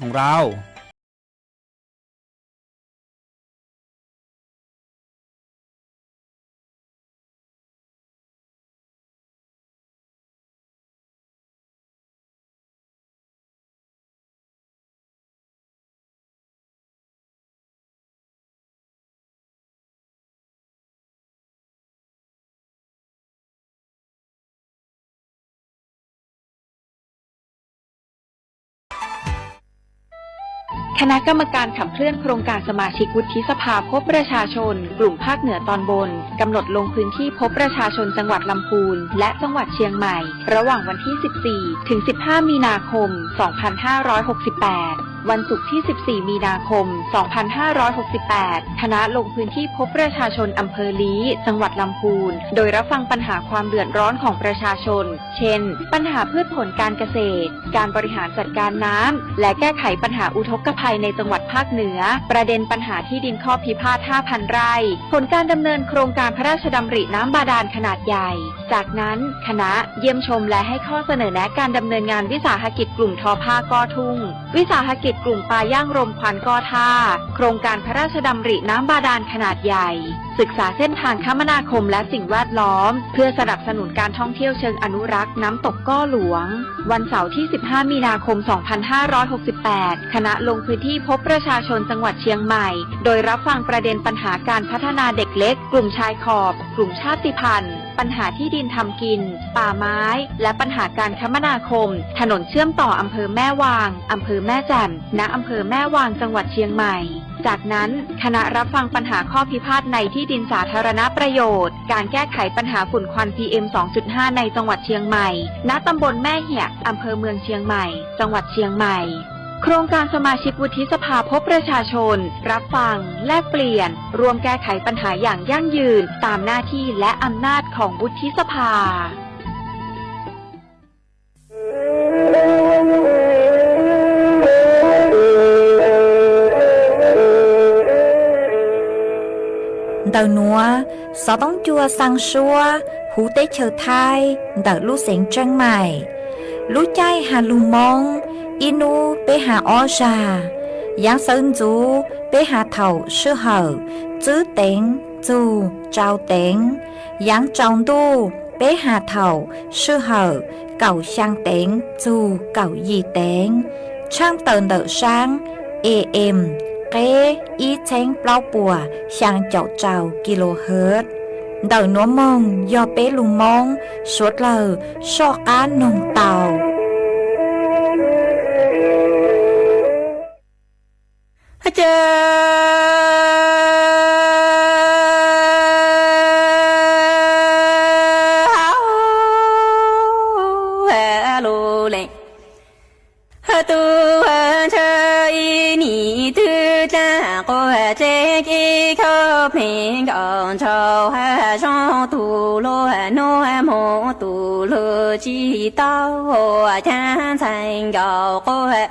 ของเรา คณะกรรมการขับเคลื่อนโครงการสมาชิกวุฒิสภาพบประชาชนกลุ่มภาคเหนือตอนบน กำหนดลงพื้นที่พบประชาชนจังหวัดลำพูนและจังหวัดเชียงใหม่ ระหว่างวันที่ สิบสี่ ถึง สิบห้า มีนาคม สองพันห้าร้อยหกสิบแปด วันศุกร์ที่ สิบสี่ มีนาคม สองพันห้าร้อยหกสิบแปด คณะลงพื้นที่พบประชาชนอำเภอลี้ จังหวัดลำพูน โดยรับฟังปัญหาความเดือดร้อนของประชาชน เช่น ปัญหาพืชผลการเกษตร การบริหารจัดการน้ำ และแก้ไขปัญหาอุทกภัยในจังหวัดภาคเหนือ ประเด็นปัญหาที่ดินข้อพิพาท ห้าพัน ไร่ ผลการดำเนินโครงการพระราชดำริน้ำบาดาลขนาดใหญ่ จากนั้นคณะเยี่ยมชมและให้ข้อเสนอแนะการดำเนินงานวิสาหกิจกลุ่มทอผ้าก้อทุ่ง วิสาหกิจกลุ่มปลาย่างรมควันก้อท่า โครงการพระราชดำริน้ำบาดาลขนาดใหญ่ ศึกษาเส้นทางคมนาคมและสิ่งแวดล้อม เพื่อสนับสนุนการท่องเที่ยวเชิงอนุรักษ์น้ำตกก้อหลวง วันเสาร์ที่ สิบห้า มีนาคม สองพันห้าร้อยหกสิบแปด คณะลงพื้นที่พบประชาชนจังหวัดเชียงใหม่ โดยรับฟังประเด็นปัญหาการพัฒนาเด็กเล็ก กลุ่มชายขอบ กลุ่มชาติพันธุ์ ปัญหาที่ดินทำกิน ป่าไม้ และปัญหาการคมนาคม ถนนเชื่อมต่ออำเภอแม่วาง อำเภอแม่แจ่ม ณ อำเภอแม่วาง จังหวัดเชียงใหม่ จากนั้นคณะรับฟังปัญหาข้อพิพาทในที่ดินสาธารณประโยชน์ การแก้ไขปัญหาฝุ่นควัน พีเอ็ม สองจุดห้า ในจังหวัดเชียงใหม่ ณ ตำบลแม่เหียะ อำเภอเมืองเชียงใหม่ จังหวัดเชียงใหม่ โครงการสมาชิกวุฒิสภาพบประชาชน รับฟัง แลกเปลี่ยน ร่วมแก้ไขปัญหาอย่างยั่งยืน ตามหน้าที่และอำนาจของวุฒิสภา Ntawm nuav, xov tooj cua xaa suab huv teb chaws Thaib ntawm lub xeev Tseeb Maim. Lub caij has lug Moob, ib nub peb has ob zag. Yaav xawv ntxuv peb has thaum sij hawm tswb teev txug tsau teev. Yaav tsaus ntuj peb has thaum sij hawm kaum xyaa teev txug kaum yim teev. Tshaaj tawm ntawm saab A M qeb ib txheeb plaub puas xyaa caum rau kilohertz. Ntawm nuav moog yog peb lug Moob suav dlawg soj qaab noog tau. Tub ntshaw ib nim twg dlaag quas tsev ci khau pheej nkaus ntshaus hab zoo tug luag nuav moog tug luag tsi tau caag ntxhais nkaus quas.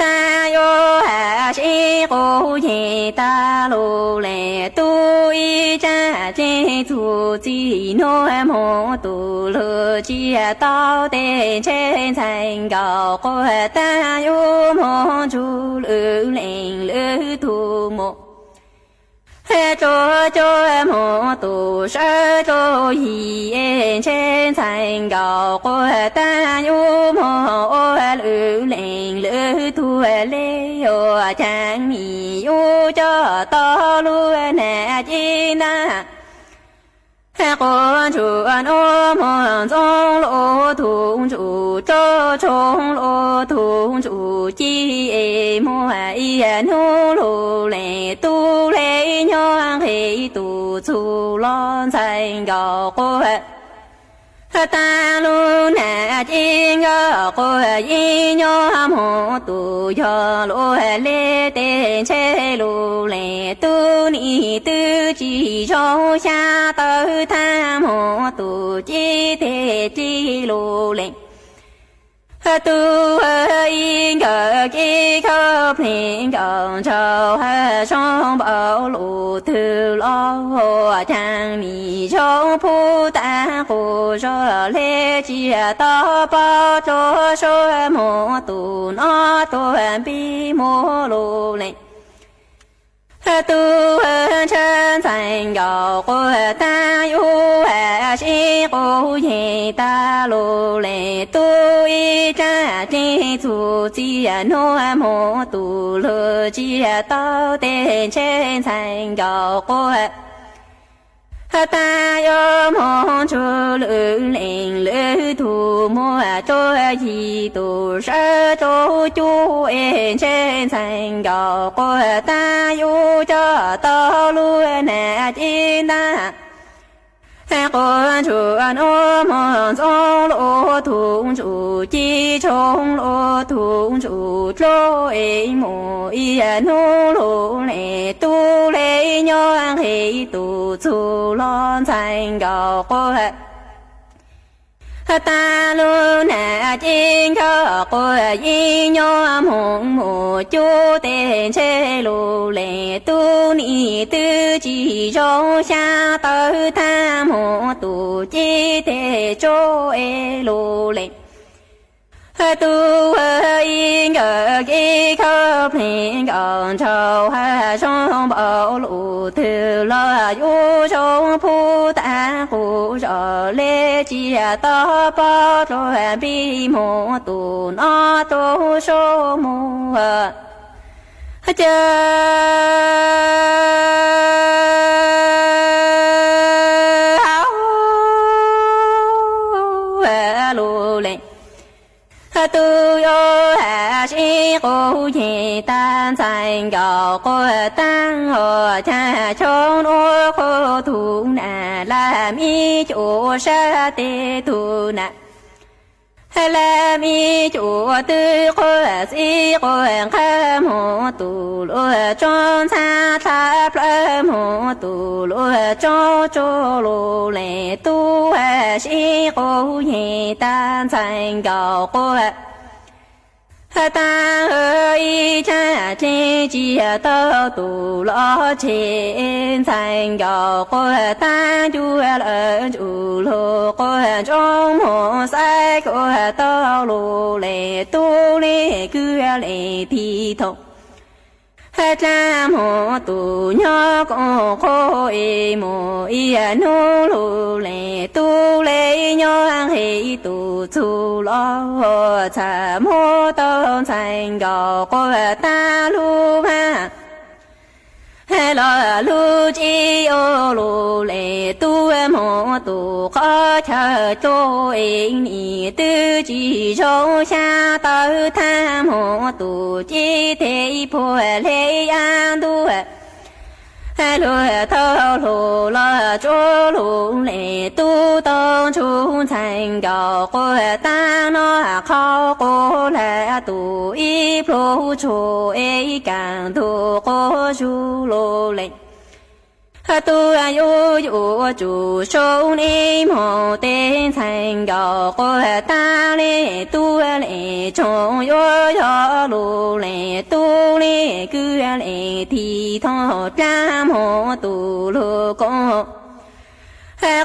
Taag yuav has sib qub yeg taag lug le tub ib tsaam tseeb txug txij nuav moog tug luag tsi tau tej ntshe ntxhais nkaus quas taag yuav moog ntsug lwm leej lwm tug moog. Tsuav cuab moog tug sawv tsuav yig ntshe ntxhais nkaus quas taag yuav moog ua lwm leej lwm tug le yuav caag mi yuav coj tau lub nam ci ntaag. Quas ntsug nuav moog ntxoov luj tug ntsug tso tshoo luj tug ntsug ci es muaj ib nub lug le tub le nyob nqe tug txug lug ntxhais nkaus quas taag lub nam ci nkaus quas ib nyob moog tug yog luj le tej ntshe lug le tub nim twb tsi zoo xyaa tawv taag moog tug ci tej ci lug le. Tub ib nkawm kib khawb plees nkawm ntshaus ha zoo npaum lus twg los cas nim zoo pub tag qus zog le tsis tau pom dlua suab mus tus no tuag npib muag lus lees. Tub ntshaw ntxhais nkaus quas tag yus sib qus yig tag lus lees tub ib tsam dlig txuj txiaj nuag mus tus lug tsis tau tes ntshe ntxhais nkaus quas tag yuav moog ntsug lwm leej lwm tug muaj dlua yig tus sawv dlua cub es ntshe ntxhais nkaus quas tag yus coj tau lub nam ci ntag. Quas ntsug nuav moog ntxoov luas tug ntsug ci tshoob luas tug ntsug dlua es mus ib hnub lug le tub le nyob nqis tus txug los ntxhais nkaus quas tag lub nam ci nkaus quas yeej nyob moog mus cub tes ntshe lug le tub nim twb tsis zoo xyab tawv tag mus tus ci tes tsuab es lug le tub ib nkawm kib khawb plees nkawm ntshaus ha zoo npaum lus twg los yus zoo pub tag qus zog le tsis tau pom dlua npib muag tus no dlua suab mus ca lug le tub yuav sib qus yig tag ntxhais nkaus quas tag hos ca xyoo nuav qhuav tug nam laj mi cuam sab tes tug nam laj mi cuam twb quas xib quas nqab mus tus luag tsob ntxhab dlha plawg mus tus luag tsob tsuag lug le tub sib qus yig tag ntxhais nkaus quas tag ib tsam dlig tsis tau tus los tseg ntxhais nkaus quas tag cua lawm ntsug lug quas ntsoov mus xaiv quas tau lug le tub le kwv le tig thoom dlaab moog tus nyob koom qhuav es mus ib hnub lug le tub le nyob nqis tus txug los txhaj muab tau ntxhais nkaus quas tag lub vaaj los lub tsi o lug le tub moog tus qhov chaw dlua es nim twb tsis zoo xyab tawv tag moog tus ci tes puag le yav ntuj lug tau lug los tsuav lug le tub tau ntsuj ntxhais nkaus quas tag noj qhov quas lawm tus ib pluag tshua es kaam ntug quas zug lug le tub yuav yuav tsum sub neb moog teb ntxhais nkaus quas tag le tub le tsoom yuav yog lug le tub le kwv le tig thoom dlaab moog tus lug koom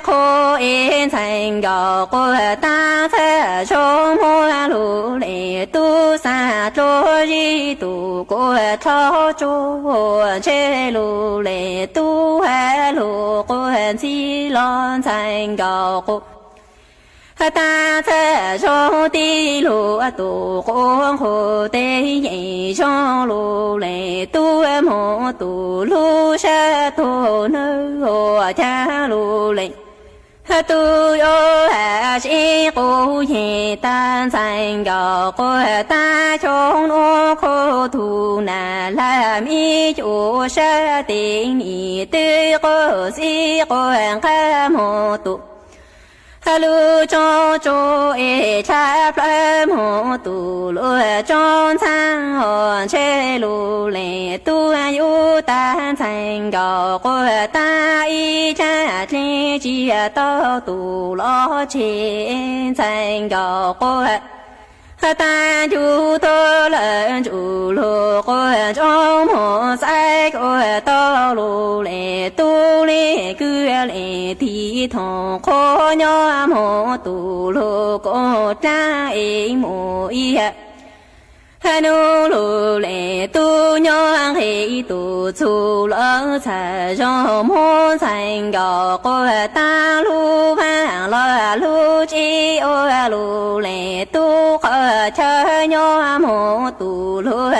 qhuav es ntxhais nkaus quas tag txhaj zoo muab lug le tub xav dlua zib tus quas dlhov tsuag ntshe lug le tub has lug quas ntxhi los ntxhais nkaus quas tag txhaj zoo tib lug tus quas nqus teb yeem zoo lug le tub moog tus lub sab tug nawb ua caag lug le tub yuav has sib qus yig tag ntxhais nkaus quas tag xyoo nuav qhuav tug nam laj mi cuam sab tes nim twb quas xib quas nqab moog tus lug tsob tsuag es dlha plawg moog tus lug tsob ntxhab os ntshe lug le tub yug tag ntxhais nkaus quas tag ib tsab dlig tsis tau tus los tseg ntxhais nkaus quas Taag ncu tuab lawm ntsuj lug quas ntsoov moog xaiv kuas tau lug le tub le kwv le tiv thooj qhuav nyob moog tug lug kuas dlaab es mus ib nub lug le tub nyob nqe tug txug lawm txhaj zoo muab ntxhais nkaus quas taag lub vaaj lug lub tsev ua lug le tub qhov chaw nyob moog tug lug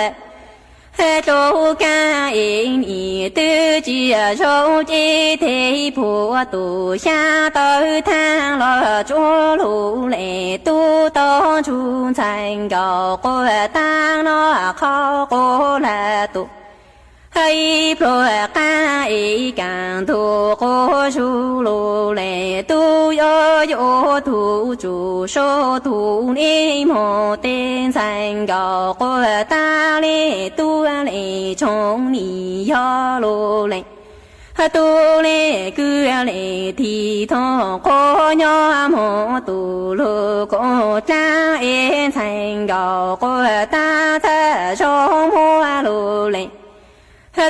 dlub kaab es nim twb tsi zoo ces tes puag tug xyaab tawv thaab los tsuav lug le tub tau ntsug ntxhais nkaus quas taag noj qhov quas lug tug ib pluag qaab es kaaj ntug quas zug lug le tub yuav yuav tug tsum sua tug neb moog tes ntxhais nkaus quas taag le tub le tsoom nim yog lug le tub le kwv le tiv thooj qhuav nyob moog tug lug kuas dlaab es ntxhais nkaus quas taag txhaj zoo muab lug le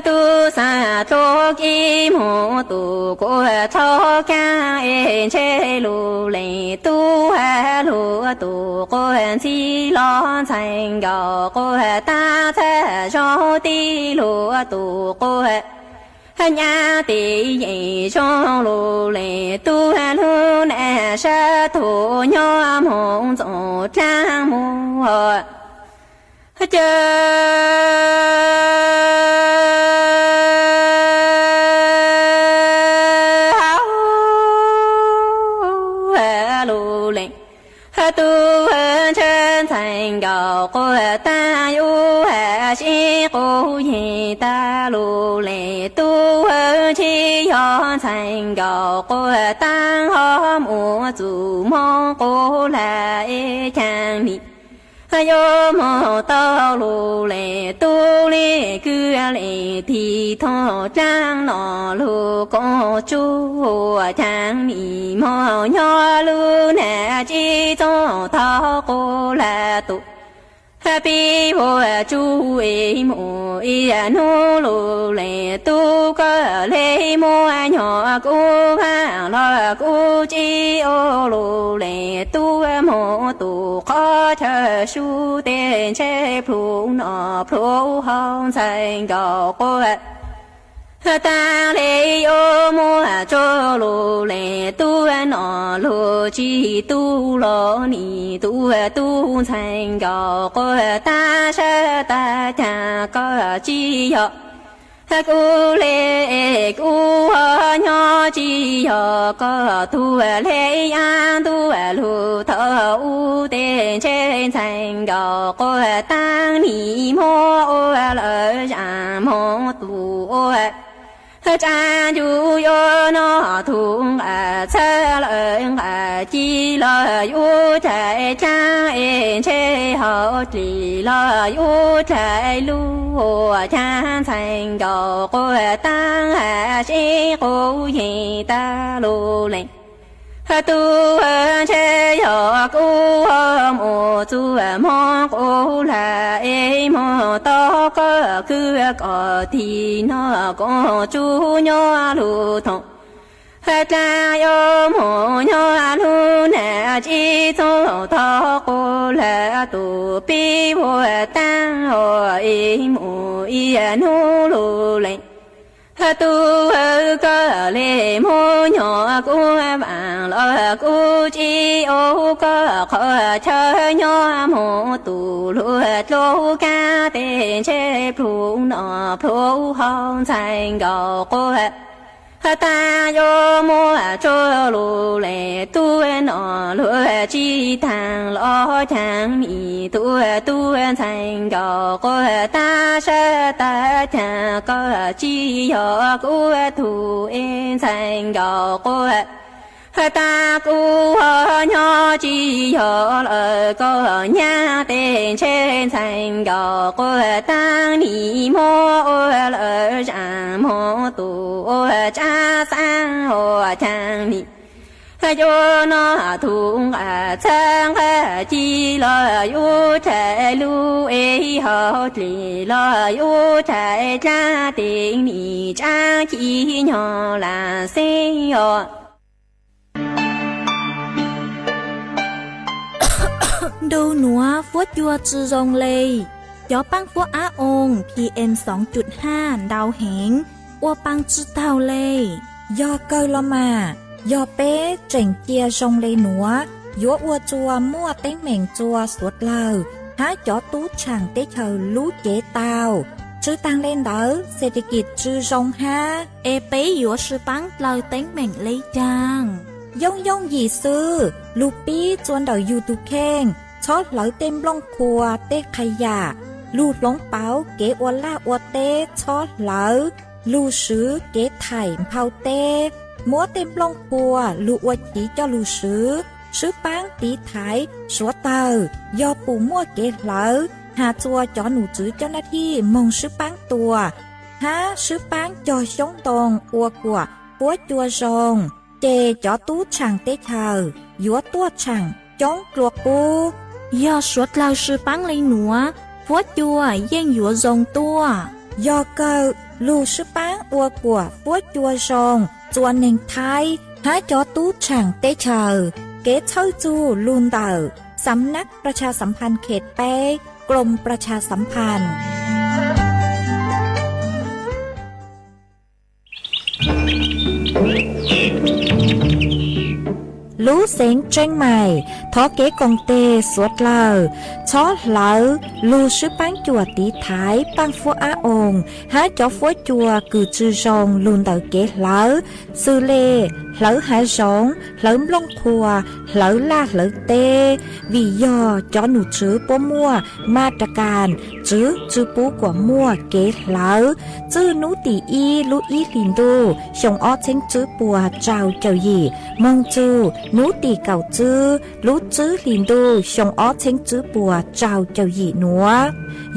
tub xaav dlub kib moog tug kuas txhob kaab es ntshe lug le tub has lug tug quas ntxhi los ntxhais nkaus quas taag txhaj zoo tib lug tug quas nyab tes yeej zoo lug le tub lug naj sab tug nyob moog ntxoov dlaab moog caw lug le tub ntshe ntxhais nkaus quas taag yug has sib quas yeej tag lug le tub ntshe yog ntxhais nkaus quas taag ho muaj txuj moog quas lug es caag nim yuav moog tau lug le tub le kwv le tiv thooj dlaab noj lug kuas tsuav caag nim moog nyob lug naj tsi txoov tau quas lug tug pib vuag tsuj es mus ib nub lug le tub koj le muab nyob kuv vaaj los kuv tsev ua lug le tub moog tug qhov chaw sub tes ntshe plhu noj plhu haus ntxhais nkaus quas taag le yuav muab tsuav lug le tub noj lug tsi tub los nim tub tub ntxhais nkaus quas taag sab tag caag koj tsi yog kuv le kuv ho nyob tsi yog koj tug le yav ntuj lug thaum ub tes ntshe ntxhais nkaus quas taag nim muab ua lawm zaaj moog tug ua tsaab ncu yuav noj tug nqaij txhawb lawm nqaij ci los yuav dlaim dlaab es ntshe hauv dlig los yuav dlaim lug caag ntxhais nkaus quas taag has sib quas yeej tag lug le tub ntshe yog kuv mus txuj moog quas lug es moog tau koj kwv koj tiv noj kuas tsuav nyob lug thooj dlaab yuav moog nyob lug naj tsi txoov tau quas lug tug pib vuag taag es mus ib nub lug le tub koj le muab nyob kuv vaaj los kuv tsev ua koj qhov chaw nyob moog tug lug dlub kaab tes ntshe plhu noj plhu haus ntxhais nkaus quas taag yuav muab tsuav lug le tub noj lug tsi taag los caag nim tub tub ntxhais nkaus quas taag sab tag caag koj tsi yog kuv tug es ntxhais nkaus quas taag kuv ho nyob tsi yog lawm koj nyab tes ntshe ntxhais nkaus quas taag nim muab ua lawm zaaj moog tug ua tsaab xaav ua caag nim Koj yuav noj thum nqaij txhab nqaij ci los yuav rhais lub ev hauv dlig los yuav rhais dlaab teeb nim tsaav ci nyog lam xeeb os. Ntu nuav fuab cua tsi zoo le, cov paab fuab ab oo PM xoo cuj hab ntau heev, ua paa tsi taug le. Yog kawg los mas, yog peb tseem cia zoo le nuav, yuav ua txuas muaj teeb meem txua suav dlawg hab cov tub tshaam teb chaws lub cev tau. Tsi taag le ntawd, xes tis kis tsi zoo hab. Es peb yuav sib paab dlaws teeb meem le caag? Yooj yooj yim xwb, lug pib txua ntawm yug tug kheej, txhob hlawv tej nplooj qhua tej qha yam, lug hloov pauv kev ua laj ua teb txhob hlawv, lug swv kev thaim nphau teb, muab tej nplooj qhua lug ua chiv coj lug swv, sib paab tiv thaiv suav dlawg. Yog pum muaj kev hlawv, has txua cov num tswv coj naj thij moog sib paab tua, hab sib paab cog xyoob ntoo ua kuam fuab cua zoo, ces cov tub tshaam teb chaws yuav tuaj tshaam coob dlua qub. Yog suav dlawg sib paab le nuav, fuab cua yeej yuav zoo tuaj. Yog kawg, lug sib paab ua kuam fuab cua zoo txua neeg Thaib hab cov tub tshaam teb chaws. Kev txhawj txug lug ntawm Sam Nab Pras Tshas Sam Phan Khet Peb, Krom Pras Tshas Sam Phan. Lub xeev Tseeb Mais thov kev koom teg suav dlawg txhob hlawv, lug sib paab cuam tiv thaiv paaj fuab ab oo hab cov fuab cua kws tsi zoo lug ntawm kev hlawv, xws le hlawv hav zoov, hlawv nplooj qhua, hlawv laj hlawv teb, vim yog cov num tswv puab muaj ma ra kas tswv tsi pub kuas muaj kev hlawv. Txwj nub tim ib lub ib hlis ntuj xyoo ob txheeb tswb puas rau caum yim moog txug nub tim kaum tswb lub tswb hlis ntuj xyoo ob txheeb tswb puas rau caum yim nuav,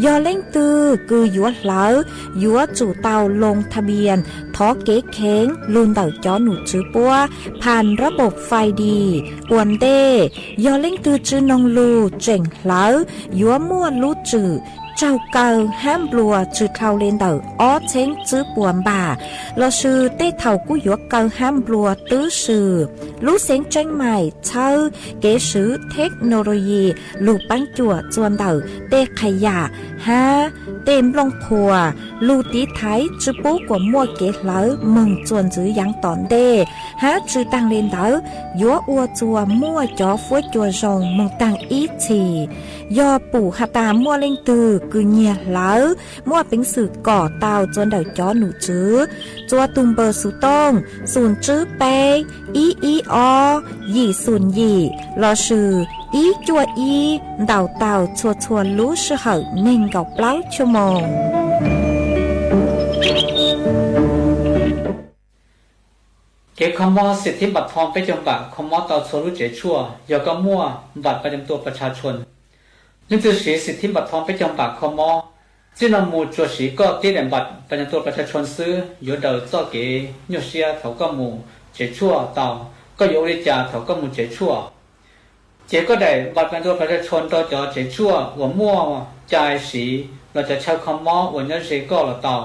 yog leej twg kws yuav hlawv yuav tsum tau loo tha npias thov kev kheev lug ntawm cov num tswv puab phas rab npaum fais dis ua ntej. Yog leej twg tsi noog lug tseem hlawv yuav muaj lub tswm tsaug kaw hab nplua tsi dhau le ntawm ob txheeb tswb puas npam, lossis tej thaum kuj yuav kaw hab nplua twb swm. Lub xeev Tseeb Mais txhawb kev swv theknologi lug paab cuam txua ntawm tej qha yam hab tej nplooj qhua lug tiv thaiv tsi pub kuas muaj kev hlawv moog txuas ntxiv yaav tom ntej, hab tsi taag le ntawd yuav ua txuas muaj cov fuab cua zoo moog taag ib txhis. Yog pum has tas muaj leej twg kws nyiag hlawv, muaj peev xwm kom tau txua ntawm cov num tswv txua tug npawb xov tooj xoom tswb peb ib ib ob yim xoom yim lossis ib cuaj ib ntaus tau txhua txhua lub sij hawm neeg nkaum plaub chua moos. Kev kho mob xim thib npam thoo peb caug npam kho mob tau txhua lub tsev tshuaj yog koj muaj npam pas cam tua pas tshas tshua. Leej twg siv xim thib npam thoo peb caug npam kho mob, txij no mus tsuas siv koj tib daim npam pas cam tua pas tshas tshua xwb yuav daws txoj kev nyuaj siab thaum koj mus tsev tshuaj tau. Koj yuav ua li cas thaum koj mus tsev tshuaj? Ces koj daim npam pas cam tua pas tshas tshua rau cov tsev tshuaj uas muaj cai siv los cov chaw kho mob uas nyob ze koj los tau.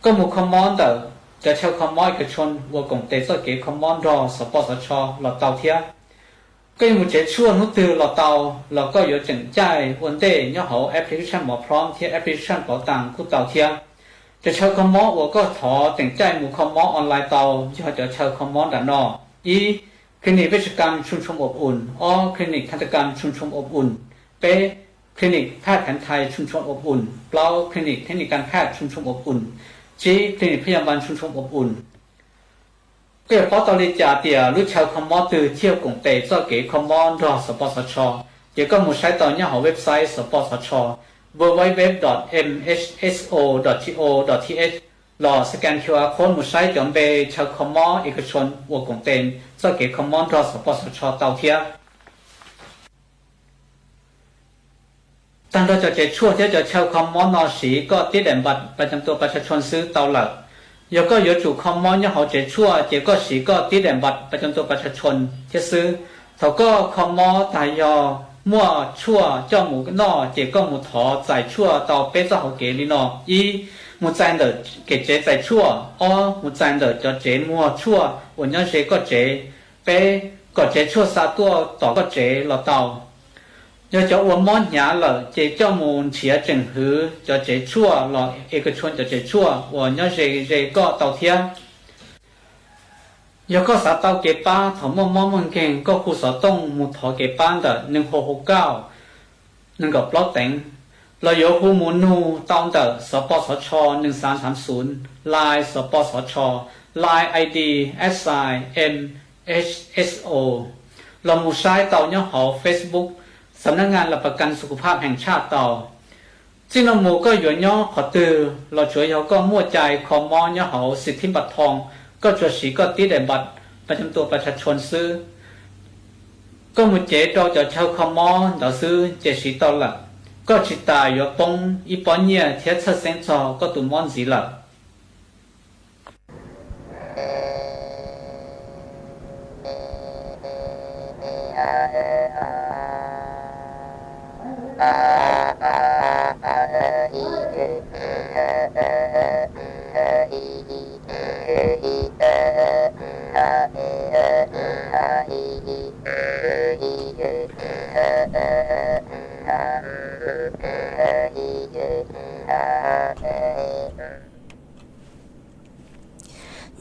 Koj mus kho mob ntawm cov chaw kho mob ib kas tshua uas koom tes txoj kev kho mob nrog xov poj xov tsho los tau thiab. Koj yuav mus tsev tshuaj hnub twg los tau, los koj yuav tseem caij ua ntej nyob hauv application Mov Prom thiab application Pauv Taas kuj tau thiab. Cov chaw kho mob uas koj thov tseem caij mus kho mob online tau yog cov chaw kho mob nram no: ib, clinic Vej Tshas Kam Tshum Tshum Ob Um; ob, clinic Thaj Tshas Kam Tshum Tshum Ob Um; peb, clinic Phaj Kheev Thais Tshum Tshum Ob Um; plaub, clinic Thej Nis Kas Phaj Tshum Tshum Ob Um; tsib, clinic Phaj Yas Npas Tshum Tshum Ob Um. Koj yuav paub tau li cas tias lub chaw kho mob twg thiaj koom tes txoj kev kho mob nrog xov poj xov tsho? Ces koj mus saib tau nyob hauv website xov poj xov tsho, www dot mhso dot go dot th, los scan QR code mus saib cov npe chaw kho mob ib kas tshua uas koom tes txoj kev kho mob nrog xov poj xov tsho tau thiab. Tag nrho cov tsev tshuaj thiab cov chaw kho mob no siv koj tib daim npam pas cam tua pas tshas tshua xwb tau lawm. Yog koj yuav tsum kho mob nyob hauv tsev tshuaj ces koj siv koj tib daim npav pas cam tua pas tshaj tshoo thiab xwb. Thaum koj kho mob tag yog muaj tshuaj coj mus noj ces koj mus thov txais tshuaj tau peb txoj hauv kev li no: ib, mus txais ntawm kev tsev txais tshuaj; ob, mus txais ntawm cov tsev muag tshuaj uas nyob ze koj tsev; peb, kom tsev tshuaj xa tuaj tom koj tsev los tau. Yog cov uas mob hnyav lawm ces coj mus nrhiav tseem hwv cov tsev tshuaj los es koj tshuaj cov tsev tshuaj uas nyob ze ze koj tau thiab. Yog koj xav tau kev pab thaum muaj mob muaj nkeeg, koj hu xov tooj mus thov kev pab ntawm neeg hau hau kauj nees nkaum plaub teev, los yuav hu mus nug tau ntawm xov pos xov tsho nees xav thaav xuv, Line xov pos xov tsho, Line I D at sign M H S O, los mus saib tau nyob hauv Facebook Xam nab ngas las pas kas xu kuv phaj pheem tshaj tau. Txij no mus koj yuav nyob qhov twg los tsuav yog koj muaj cai kho mob nyob hauv xis thib npa thoo, koj tsuas siv koj tib daim npav pas cam tua pas tshaj tshoo xwb. Koj mus cev rau cov chaw kho mob ntawd xwb ces siv tau lawm. Koj tsis tas yuav poob ib pob nyiaj thiab txhawj xeeb txog koj tus mob ntxiv lawm.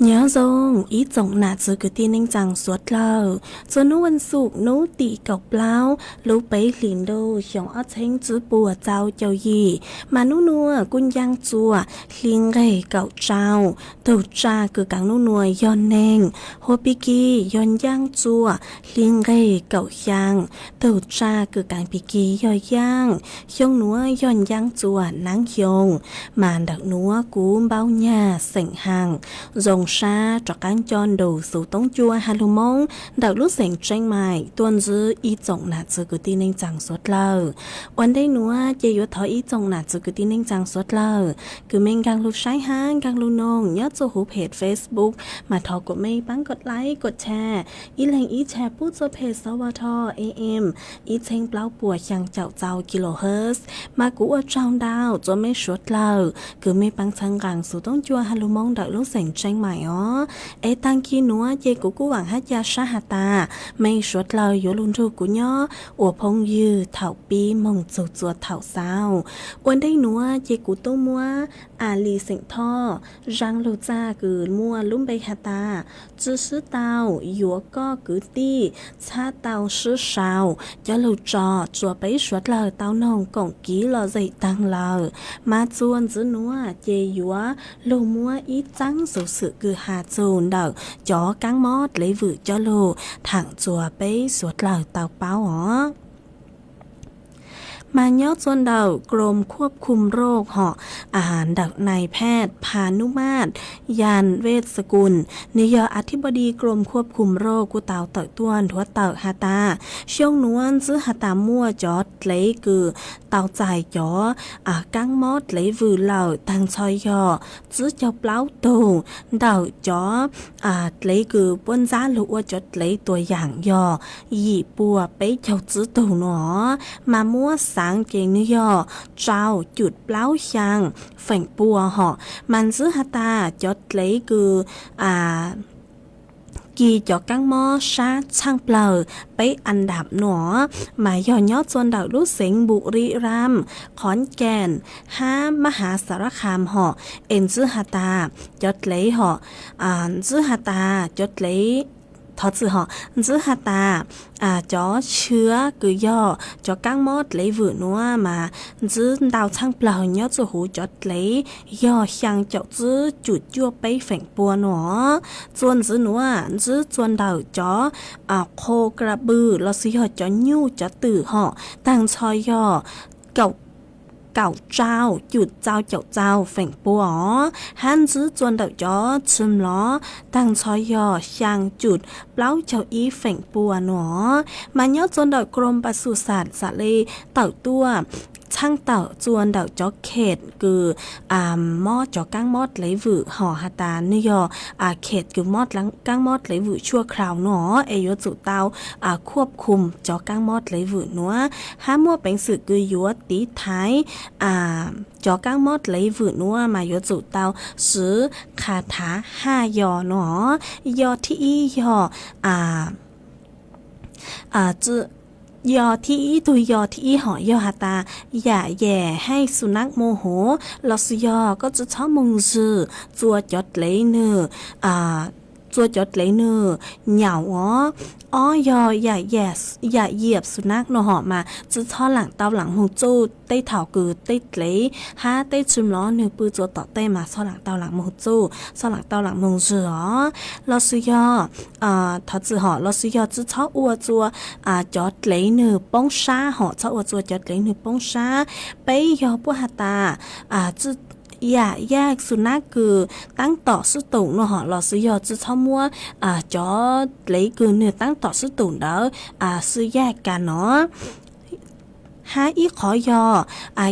Nyob zoo ib tsoom nam txiv kwv tij neej tsaa suav dlawg, txuas hnub vas xuv hnub tim kaum plaub lub peb hlis ntuj xyoo ob txheeb tsib puas rau caum yim, mas hnub nuav kuj ncaaj txuas hli nqeg kaum rau. Tug tsaj kws kaav hnub nuav yog neeg, hua pig kig yog ncaaj txuas hli nqeg kaum xyaa. Tug tsaj kws kaav pig kig yog yaaj, xyoo nuav yog ncaaj txuas naav xyoo. Mas ntawm nuav kuv Npauj Nyag xeem Haas zoo sab rov qaab nco ntu xuv toob cua has lug Moob ntawm lub xeem Tseeb Mais tuaj ntsib ib tsoom nam txiv kwv tij neej tsaa suav dlawg. Ua ntej nuav ces yuav thov ib tsoom nam txiv kwv tij neej tsaa suav dlawg kws mej nkaag lug saib hab nkaag lug noog nyob txuj huv peg Facebook, mas thov kuas mej paab kov like kov share, ib leeg ib share pub txuj peg S W T A M ib txheeb plaub puas xyaa caum rau kilohertz. Mas kuv ua tsaug ntau rua mej suav dlawg kws mej paab txhawb nqaa xuv toob cua has lug Moob ntawm lub xeem Tseeb Mais os. Es taag kig nuav ces kuv kuj vaam hab ca sab has tas mej suav dlawg yuav lug nrug kuv nyob ua phooj ywg thaum pib moog txug txua thaum xaus. Ua ntej nuav ces kuv tub muab A Lis xeem Thoj zaaj lug txaj kws muaj lub npe has tas Tsi Swb Tau Yuav Koj Kwv Tij Txhab Tau Swb Sau coj lug tso rua peb suav dlawg tau noog koom kiv lom zem taag lawm. Mas txuas ntxiv nuav ces yuav lug muab ib txaab xuv xwm kws has txug ntawm cov kaab mob dlev vwm coj lug thaam rua peb suav dlawg tau paub os. Mas nyob txuas ntawm กรมควบคุมโรค hom, ntawm นายแพทย์ พานุมาตร ยานเวชสกุล, nwg yog อธิบดีกรมควบคุมโรค kuj tau tawm tuaj nthuav tawm has tas, xyoo nuav ntsib has tas muaj cov dlev kws tau txais cov kaab mob dlev vwm lawm taag nrho yog tsib caug plaub tug. Ntawm cov dlev kws puab ntxab lug ua cov dlev tuam yaam yog yim puas peb caug tsib tug nuav, mas muab xaav ces nwg yog rau cum plaub xyaa feem pua hom. Mas ntsib has tas cov dlev kws kis cov kaab mob sab tshaaj plawg peb a dam nuav, mas yog nyob txuas ntawm lub xeev Buriram, Khon Kaen hab Mab Has Sarakham hom. Es ntsib has tas cov dlev hom, ntsib has tas cov dlev, thov txim hom, ntsib has tas cov xwab kws yog cov kaab mob dlev vwm nuav mas ntsib ntau tshaaj plawg nyob txuas huv cov dlev yog xyaa caum tsib cum cuaj peb feem pua nuav. Txuas ntxiv nuav ntsib txuas ntawm cov qho kra pw lossis yog cov nyuj cov twm hom, taag nrho yog kaum rau cum rau caum rau feem pua os. Hab ntsib txuas ntawm cov tshwm lov, taag nrho yog xyaa cum plaub caug ib feem pua nuav. Mas nyob txuas ntawm กรมปศุสัตว์ xaav le tawm tuaj txheeb tawm txua ntawm cov khet kws mob cov kaab mob dlev vwm hos has tas nwg yog khet kws mob kaab mob dlev vwm tshuaj khaus no es yuav tsum tau khuab khum cov kaab mob dlev vwm nuav hab muaj peev xwm kws yuav tiv thaiv cov kaab mob dlev vwm nuav mas yuav tsum tau swv qha thav haj yog no. Yog thib ib yog yog thib ib tug yog thib ib hom yog has tas yam yam haj xu nab mus huv los sis yog koj tsi txhob moog zwg txua cov dlev nwg txua cov dlev nwg nyaum os. Ob yog yam yam yam yam xu nab no hom mas tsi txhob laam tau laam moog txuj tej thaum kws tej dlev hab tej tshwm lov nwg pw txua tom tej mas txhob laam tau laam moog txuj txhob laam tau laam moog zwg os. Los sis yog thov txwm hom los sis yog tsi txhob ua txua cov dlev nwg poob sab hom txhob ua txua cov dlev nwg poob sab. Peb yog puab has tas yam yaj xu nab kws taab tom sib tug no hom los sis yog tsi txhob muab cov dlev kws nwg taab tom sib tug ntawd xwb yaj kas no. Hab ib qhov yog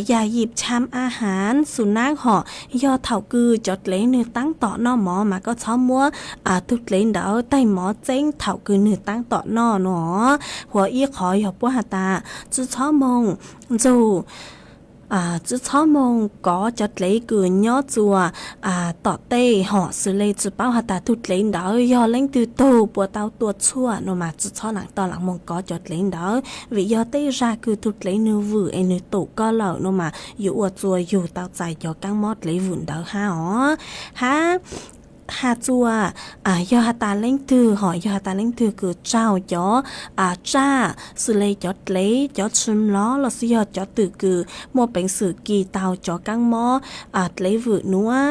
yam yim cham a hav xu nab hom yog thaum kws cov dlev nwg taab tom noj mov mas koj txhob muab tug dlev ntawd taig mov txeeb thaum kws nwg taab tom noj no. Huv ib qhov yog puab has tas tsi txhob moog ntsug tsi txhob moog kov cov dlev kws nyob txua tom tej hom xws le tsi paub has tas tug dlev ntawd yog leej twg tug puas tau tua tshuaj no mas tsi txhob laam tau laam moog kov cov dlev ntawd vim yog tej zag kws tug dlev nwg vwm es nwg tum koj lawm no mas yuav ua txua yug tau txais cov kaab mob dlev vwm ntawd hab os. Hab has txua yog has tas leej twg hom yog has tas leej twg kws tsaug cov tsaj xws le cov dlev cov tshwm lov los sis yog cov twm kws muaj peev xwm kis tau cov kaab mob dlev vwm nuav.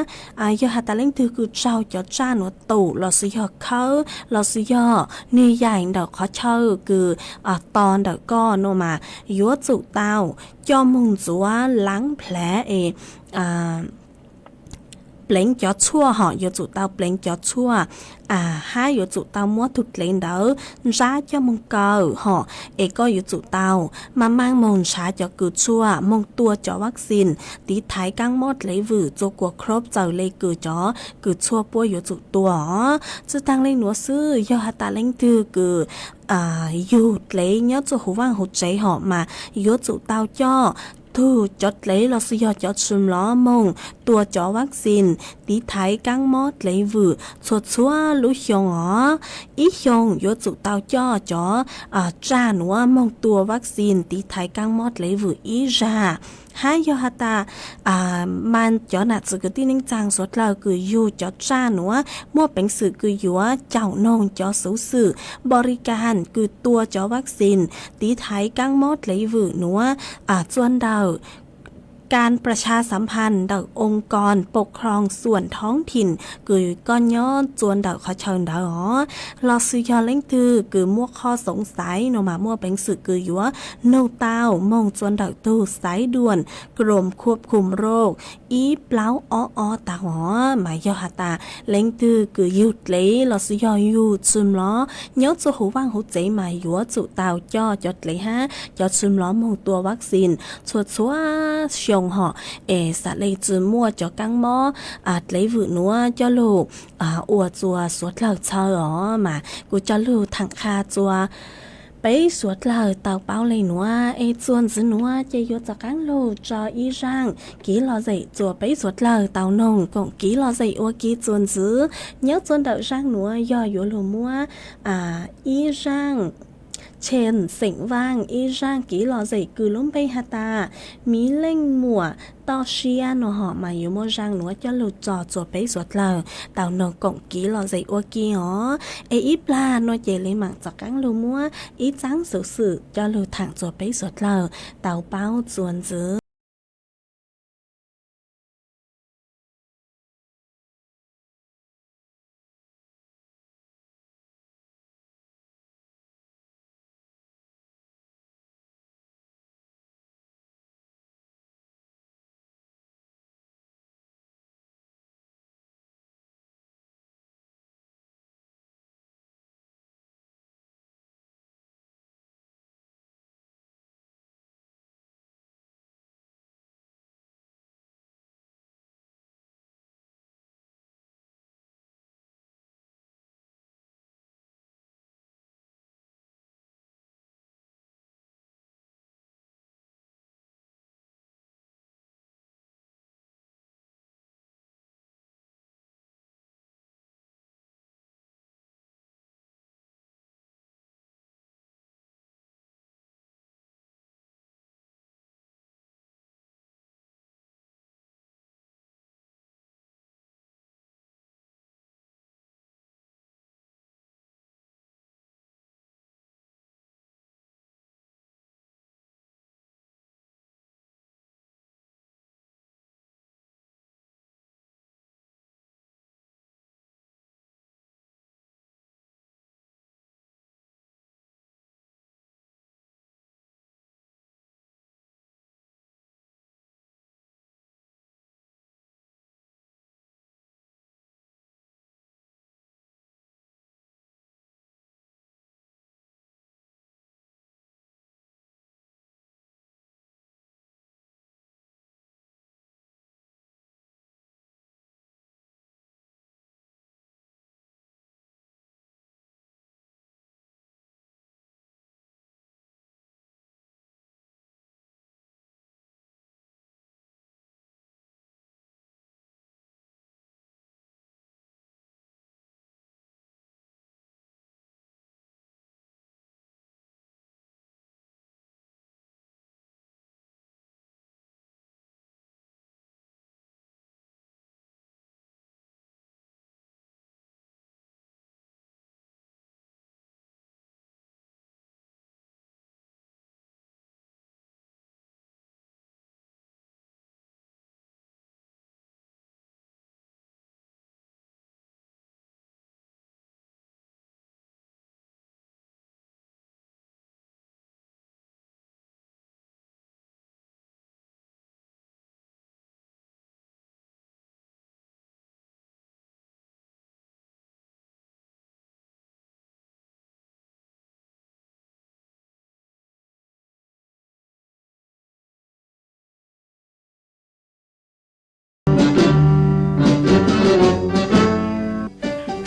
Yog has tas leej twg kws tsaug cov tsaj nuav tum los sis yog khawb los sis yog nwg yaim ntawm qhov chaw kws to ntawm koj no mas yuav tsum tau coj moog ntxuav laav plhav es pleev cov tshuaj hom yuav tsum tau pleev cov tshuaj hab yuav tsum tau muab tug dlev ntawd ntsab coj moog kaw hom es koj yuav tsum tau maaj maaj moog nrhav cov kws tshuaj moog tua cov vaccine tiv thaiv kaab mob dlev vwm txua kua khrob txawm le kws cov kws tshuaj puab yuav tsum tua os. Tsi taag le nuav xwb yog has tas leej twg kws yug dlev nyob txua huv vaaj huv tsev hom mas yuav tsum tau coj tug cov dlev los sis yog cov tshwm lov moog tua cov vaccine tiv thaiv kaab mob dlev vwm txhua txhua lub xyoo os. Ib xyoo yuav tsum tau coj cov tsaj nuav moog tua vaccine tiv thaiv kaab mob dlev vwm ib zag. Hab yog has tas mas cov nam txwv kwv tij neej tsaa suav dlawg kws yug cov tsaj nuav muaj peev xwm kws yuav caum noog cov xuv xwm npo ri kas kws tua cov vaccine tiv thaiv kaab mob dlev vwm nuav txua ntawm kas pras tshas xam phas ntawm oo kos pau khloog xuam thoob thim kws koj nyob txua ntawm qhov chaw ntawd os. Los sis yog leej twg kws muaj qhov xoov xaiv no mas muaj peev xwm kws yuav nug tau moog txua ntawm tug xaiv duam krom khuab khum roj ib plaub ob ob tag os. Mas yog has tas leej twg kws yug dlev los sis yog yug tshwm lov nyob txua huv vaaj huv tsev mas yuav tsum tau coj cov dlev hab cov tshwm lov moog tua vaccine txhua txhua xyoo hom es xam le tsi muaj cov kaab mob dlev vwm nuav coj lug ua txua suav dlawg txhawj os. Mas kuv coj lug thaam qha txua peb suav dlawg tau paub le nuav es txuas ntxiv nuav ces yuav rov qaab lug tso ib zaaj kiv lom zem txua peb suav dlawg tau noog koom kiv lom zem ua ke txuas ntxiv. Nyob txua ntawm zaaj nuav yog yuav lug muab ib zaaj Tsheej xeem Vaaj ib zaaj kiv lom zem kws lub npe has tas Miv Leej Muam Toj Siab no hom mas yuav muaj zaaj nuav coj lug tso txua peb suav dlawg tau noog koom kiv lom zem ua ke os. Es ib plag no ces le maam rov qaab lug muab ib txaab xuv xwm coj lug thaam txua peb suav dlawg tau paub txua ntxiv.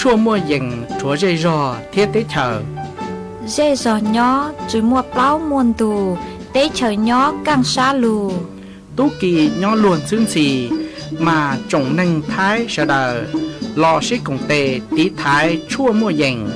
tshuaj muaj yees rhuav zej zog thiab teb chaws. Zej zog nyob tsis muaj plaub muaj ntug, teb chaws nyob kaj sab lug. Tub ki nyob luag ntxhwb ntxhi, mas tsoom neeg Thaib sawv daws los sib koom tes tiv thaiv tshuaj muaj yees.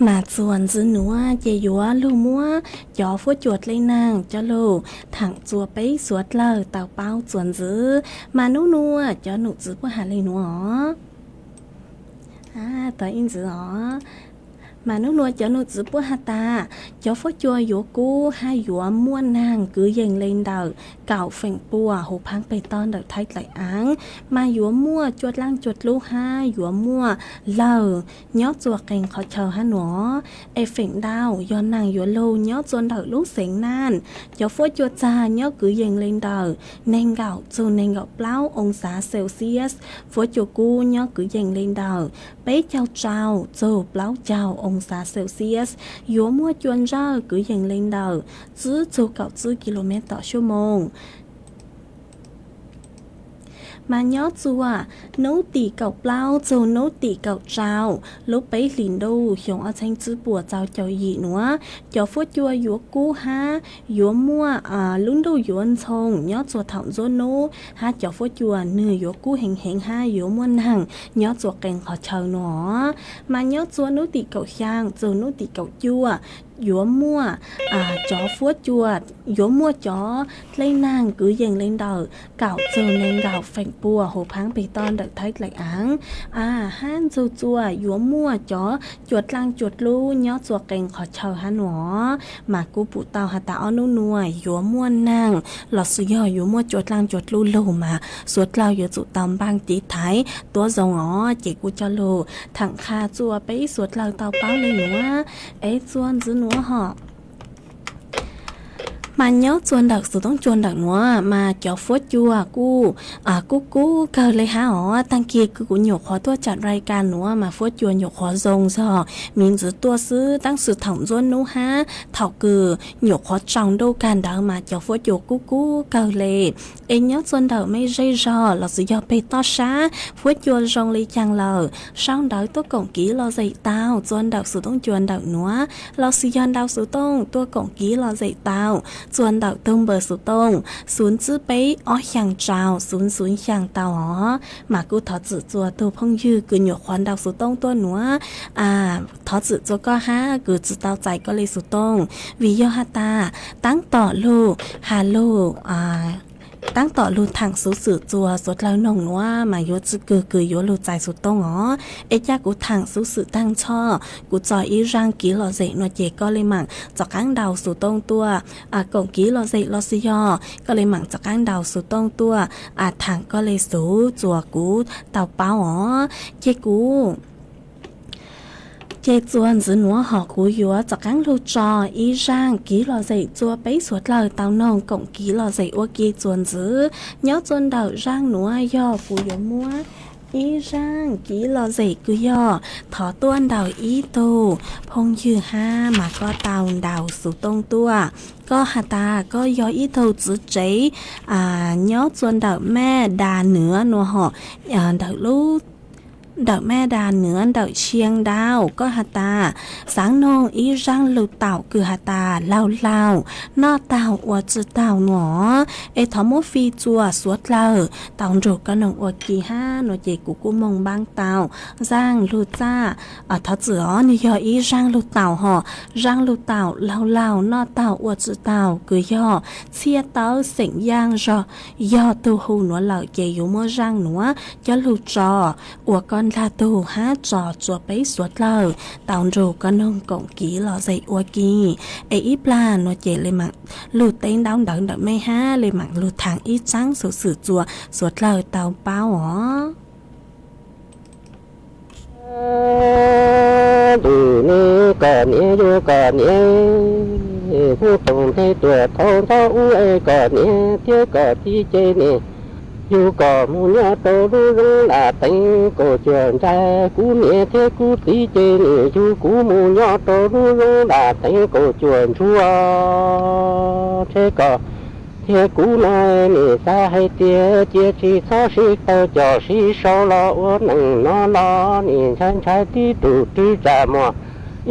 Mas txuas ntxiv nuav ces yuav lug muab cov fuab cua dlej naag coj lug thaam txua peb suav dlawg tau paub txuas ntxiv. Mas nub nuav cov num txwv puab has le nuav os. Tau ib ntxiv os. Mas nub nuav cov num txwv puab has tas, cov fuab cua yuav kub hab yuav muaj naag kwv yees le ntawm kaum feem pua huv phaab peg toj ntawm Thaib dlaim aav, mas yuav muaj cua dlaaj cua dlub hab yuav muaj lawg nyob txua qee qhov chaw hab nuav. Es feem ntau yog naag yuav lug nyob txua ntawm lub xeev Naj. Cov fuab cua txag nyob kwv yees le ntawm neeg nkaum txug neeg nkaum plaub oo xav Celsius. Fuab cua kub nyob kwv yees le ntawm peb caug rau txug plaub caug oo xav Celsius. Yuav muaj cua ntsawj kwv yees le ntawm tsib txug kaum tsib kis lus mev tom suab moos. Mas nyob txua nub tim kaum plaub txug nub tim kaum rau lub peb hlis ntuj xyoo ob txheeb tsib puas txaus caum yim nuav, cov fuab cua yuav kub hab yuav muaj lub ntuj yuav ntxhoo nyob txua thaum ntxuav nub, hab cov fuab cua nwg yuav kub heev heev hab yuav muaj naag nyob txua qee qhov chaw nuav. Mas nyob txua nub tim kaum xyaa txug nub tim kaum cuaj yuav muaj cov fuab cua, yuav muaj cov dlej naag kwv yees le ntawm kaum txug nees nkaum feem pua huv phaab peg toj ntawm Thaib dlaim aav, hab ntxug txua yuav muaj cov cua dlaaj cua dlub nyob txua qee qhov chaw hab nuav. Mas kuv pum tau has tas ob nub nuav yuav muaj naag lossis yog yuav muaj cua dlaaj cua dlub lug mas suav dlawg yuav tsum tau npaaj tiv thaiv tuab zoo os. Ces kuv coj lug thaam qha txua peb suav dlawg tau paub le nuav. Es txua ntxiv nuav hom mas nyob txua ntawm xuv toob cua ntawm nuav mas cov fuab cua kuj kub kub kawg le hab os. Taag kig kws kuv nyuam qhuav tuaj tsaam rai kas nuav mas fuab cua nyuam qhuav zoo zog miv ntxwv tuaj xwb, tab sis thaum ntxuav nub hab thaum kws nyuam qhuav tsaus ntuj kag ntawd mas cov fuab cua kub kub kawg le. Es nyob txua ntawm mej zej zog lossis yog peg toj sab fuab cua zoo le caag lawm, sau ntawv tuaj koom kiv lom zem tau txua ntawm xuv toob cua ntawm nuav, lossis yog ntau xuv tooj tuaj koom kiv lom zem tau txua ntawm tug npawb xuv tooj xuv tsib peb ob xyaa rau xuv xuv xyaa tau os. Mas kuj thov txim txua tug phooj ywg kws nyuam qhuav ntau xuv tooj tuaj nuav, thov txim txua koj hab kws tsi tau txais koj le xuv tooj, vim yog has tas taab tom lug has lug taab tom lug thaam xuv xwm txua suav dlawg noog nuav mas yuav tsi kws kws yuav lug txais xuv tooj os. Es ca kuv thaam xuv xwm taag nrho, kuv txo ib zaaj kiv lom zem nuav ces koj le maam rov qaab ntau xuv tooj tuaj koom kiv lom zem lossis yog koj le maam rov qaab ntau xuv tooj tuaj thaam koj le xuv txua kuv tau paub os. Ces kuv ces txua ntxiv nuav hom kuv yuav rov qaab lug tso ib zaaj kiv lom zem txua peb suav dlawg tau noog koom kiv lom zem ua ke txua ntxiv. Nyob txua ntawm zaaj nuav yog kuv yuav muab ib zaaj kiv lom zem kws yog thov tuaj ntawm ib tug phooj ywg hab mas koj tau ntau xuv tooj tuaj. Koj has tas koj yog ib tug txiv tsev nyob txua ntawm Maj Das Nuav nuav hom, ntawm lub ntawm Maj Das Nuav ntawm Tshiab Ntau. Koj has tas xaav noog ib zaaj lug taum kws has tas laug laug noj taug ua tsi taug nuav, es thov muab fij txua suav dlawg tau nrug koj noog ua ke hab nuav ces kuv kuj moog npaab tau zaaj lug txaj. Thov txim os, nwg yog ib zaaj lug taum hom, zaaj lug taum laug laug noj taug ua tsi taug kws yog Txhiaj Tawb xeem Yaaj zog, yog tug hu nuav lawm ces yuav muab zaaj nuav coj lug tso ua koj Ntag tug hab tso tsuas peb suav dlawg tau nrug koj noog koom kiv los ze ua ke, es ib plag nuav ces le maam lug teb ntaub ntawv ntawm mej hab le maam lug thaam ib tsaab xuv xwm txuas suav dlawg tau paub os. Ntug ne koj niam yuav koj niam, hnub toog nteg tuaj thaum ntxov ub es koj niam thiab koj txiv ces nim yug koj mus nyob rau lub zos Laj Teev Kaum Cuaj Ntsug. Kuv niam thiab kuv txiv ces nim yug kuv mus nyob rau lub zos Laj Teev Kaum Cuaj Ntsuag. Ntshe koj thiab kuv no nim xav hais tias cia tsis txhob sib qawm coj sib sau los ua neej no los nim ntshai ntshai tib tug rwg tsam muag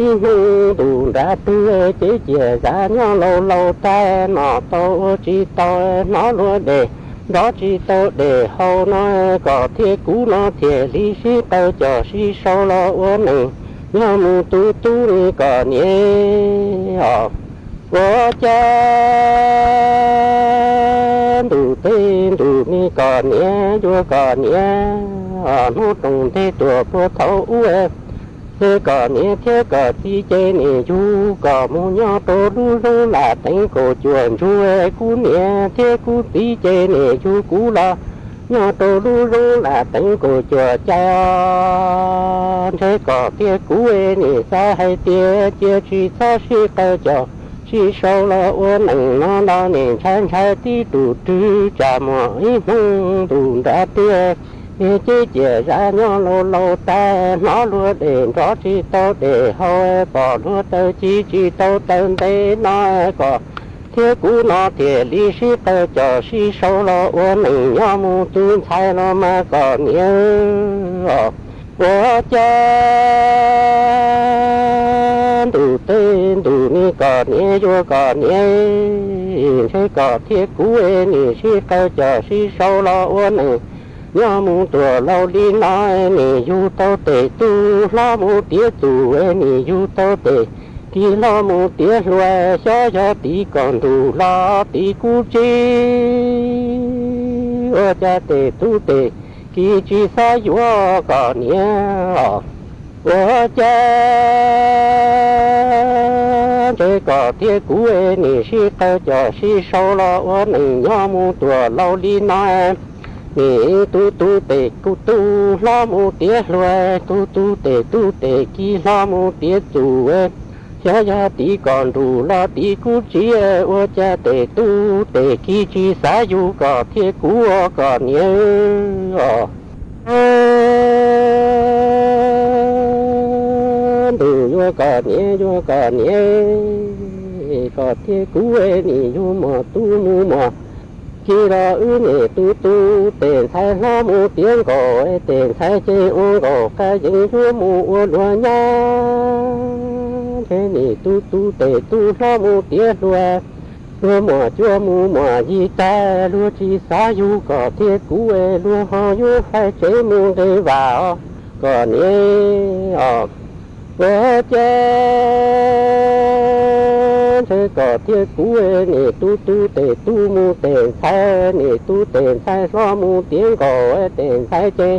ib hnub ntuj nrad twg ces ciaj zam nyob laus laus tag no tau ua tsis tau hnov luag dej nrov tsis tau dej haus no, koj thiab kuv no thiaj li sib qawm coj sib sau los ua neej nyob mus tu tu ne koj niam os. Ua cas ntuj teb ntuj ne koj niam yuav koj niam, hnub toog nteg tuaj puag thaum ub es koj niam thiab koj txiv ces nim yug koj mus nyob rau lub zos Laj Teev Kaum Cuaj Ntsuag. Kuv niam thiab kuv txiv ces nim yug kuv los nyob rau lub zos Laj Teev Kaum Cuaj Cai os. Ntshe koj thiab kuv nim xav hais tias cia tsis txhob sib qawm coj sib sau los ua neej no los nim ntshai ntshai tib tug rwg tsam muag ib hnub ntuj nrad twg ces ciaj zam nyob laus laus tag hnov luag dej nrov tsis tau dej haus, pom luag taw ci tsis tau taw ntev no, koj thiab kuv no thiaj li sib qawm coj sib sau los ua neej nyob mus tu ntxhais los mas koj niam os. Ua cas ntuj teb ntuj ne koj niam yuav koj niam, ntshe koj thiab kuv nim sib qawm coj sib sau los ua neej nyob mus tuaj laus li no, nim yug tau tes tub hlob mus tiav txuj, nim yug tau tes kiv hlob mus tiav hluas, xyov yog tim koj ntuj los tim kuv tsev. Ua cas tes tub tes kiv tsis xav yuav koj niam os. Ua cas ntshe koj thiab kuv nim sib qawm coj sib sau los ua neej nyob mus tuaj laus li no, nim tub tub tes kuv tub hlob mus tiav hluas, tub tub tes tub tes kiv hlob mus tiav txuj, xyov yog tim koj ntuj los tim kuv tsev. Ua cas tes tub tes kiv tsis xav yug koj thiab kuv ua koj niam os. Ntuj yuav koj niam yuav koj niam, koj thiab kuv nim yug muaj tub muaj muag, kiv los wb nim tub tub tes ntxhais hlob mus tiav nkaus, tes ntxhais ces ua nkaus qab yeeb yuav mus ua luag nyab. Ntshe nim tub tub tes tub hlob mus tiav hluas, luag muaj cuab mus muaj yig tag, luag tsis xav yug koj thiab kuv, luag ho yuav faib tsev mus nqis vaj os koj niam os. Ua cas ntshe koj thiab kuv nim tub tub tes tub mus tes ntxhais, nim tub tes ntxhais hlob mus tiav nkaus, tes ntxhais ces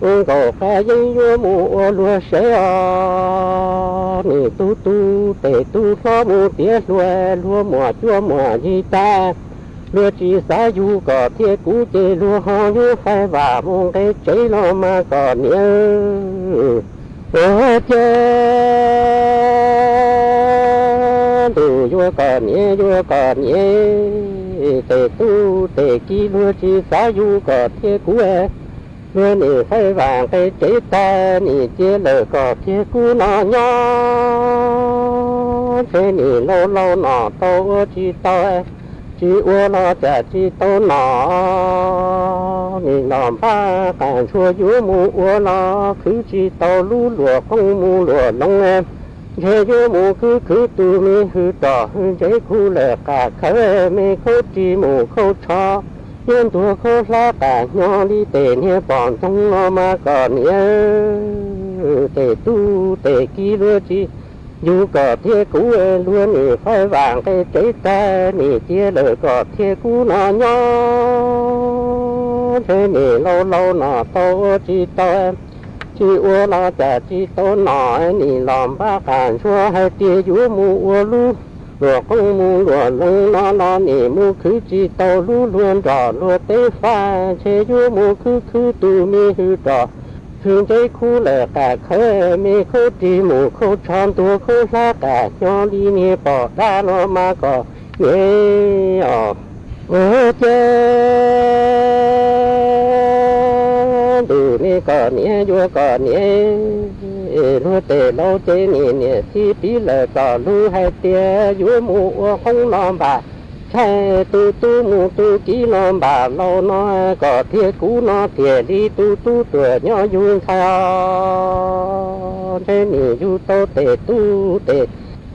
ua nkaus qab yeeb yuav mus ua luag sev os. Nim tub tub tes tub hlob mus tiav hluas, luag muaj cuab muaj yig tag, luag tsis xav yug koj thiab kuv ces luag ho yuav faib vaj mus nqis tsev los mas koj niam. Ua cas ntuj yuav koj niam yuav koj niam, tes tub tes kiv luag tsis xav yug koj thiab kuv, luag nim faib vaj nqis tsev tag nim cia lawm koj thiab kuv no nyob. Ntshe nim laus laus no tau ua tsis tau, tsis ua los cas tsis tau no, nim los npaj qas ntsuag yuav mus ua los khwv tsis tau lub luam qoob mus luam loo, ntshe yuav mus khwv khwv tus me hwj roj hwj ntsev khuv lawm qas khawv me khaub ris mus khaub tsho, yuav ntuag khaub hlab qas hnyo li tes niag poj ntxoog no mas koj niam. Tes tub tes kiv luag tsis yug koj thiab kuv, luag nim faib vaj nqis tsev tag nim cia lawm koj thiab kuv no nyob. Ntshe nim laus laus no tau ua tsis tau, Tsis ua los cas tsis tau nom, nim los npaj qas ntsuag hais tias yuav mus ua lub luam qoob mus luam loo no los nim mus khwv tsis tau lub luag nrog luag teb faj, ntshe yuav mus khwv khwv tus me hwm rog, khwv ntseb khub lawm qas khawb me khaub rig mus khaub tsho ntuag khaub hlab qas nyob li niag pom dab los mas kom niam os. Ua cas ntuj, niam kom niam yuav kom niam, luag tej laus ces niam niam txiv piv lawm txoj lus hais tias yuav mus ua qoob los npam tshaib, tu tub mus tu kiv los npam laus no, kom thiab kuv no thiaj li tu tub tuam nyob yug ntxhais os. Ntshe nim yug tau tej tub tej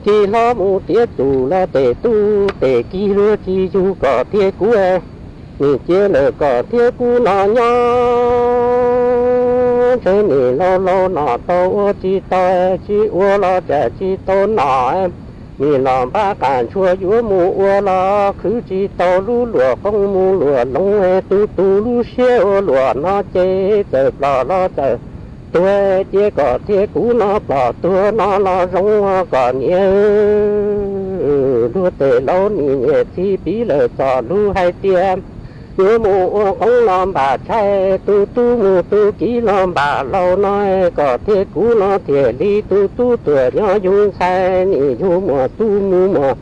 kiv hlob mus tiav tus los tej tub tej kiv luag tsis yug kom thiab kuv, nim cia lawm kom thiab kuv no nyob. Ntshe nim laus laus nom tau ua tsis tau, tsis ua los cas tsis tau nom, nim los npaj qas ntshua yuav mus ua los khwv tsis tau lub luam qoob mus luam loo, tu tu lub siab ua luam no ces txawm plom los txawm tuag, cia kom thiab kuv no plom tuag no los zoo kom niam luag tej laus niam niam txiv piv lawm txoj lus hais tias yuav mus ua qoob los npam tshaib, tu tub mus tu kiv los npam laus no, kom thiab kuv no thiaj li tu tub tuam nyob yug ntxhais, nim yug muaj tub mus muaj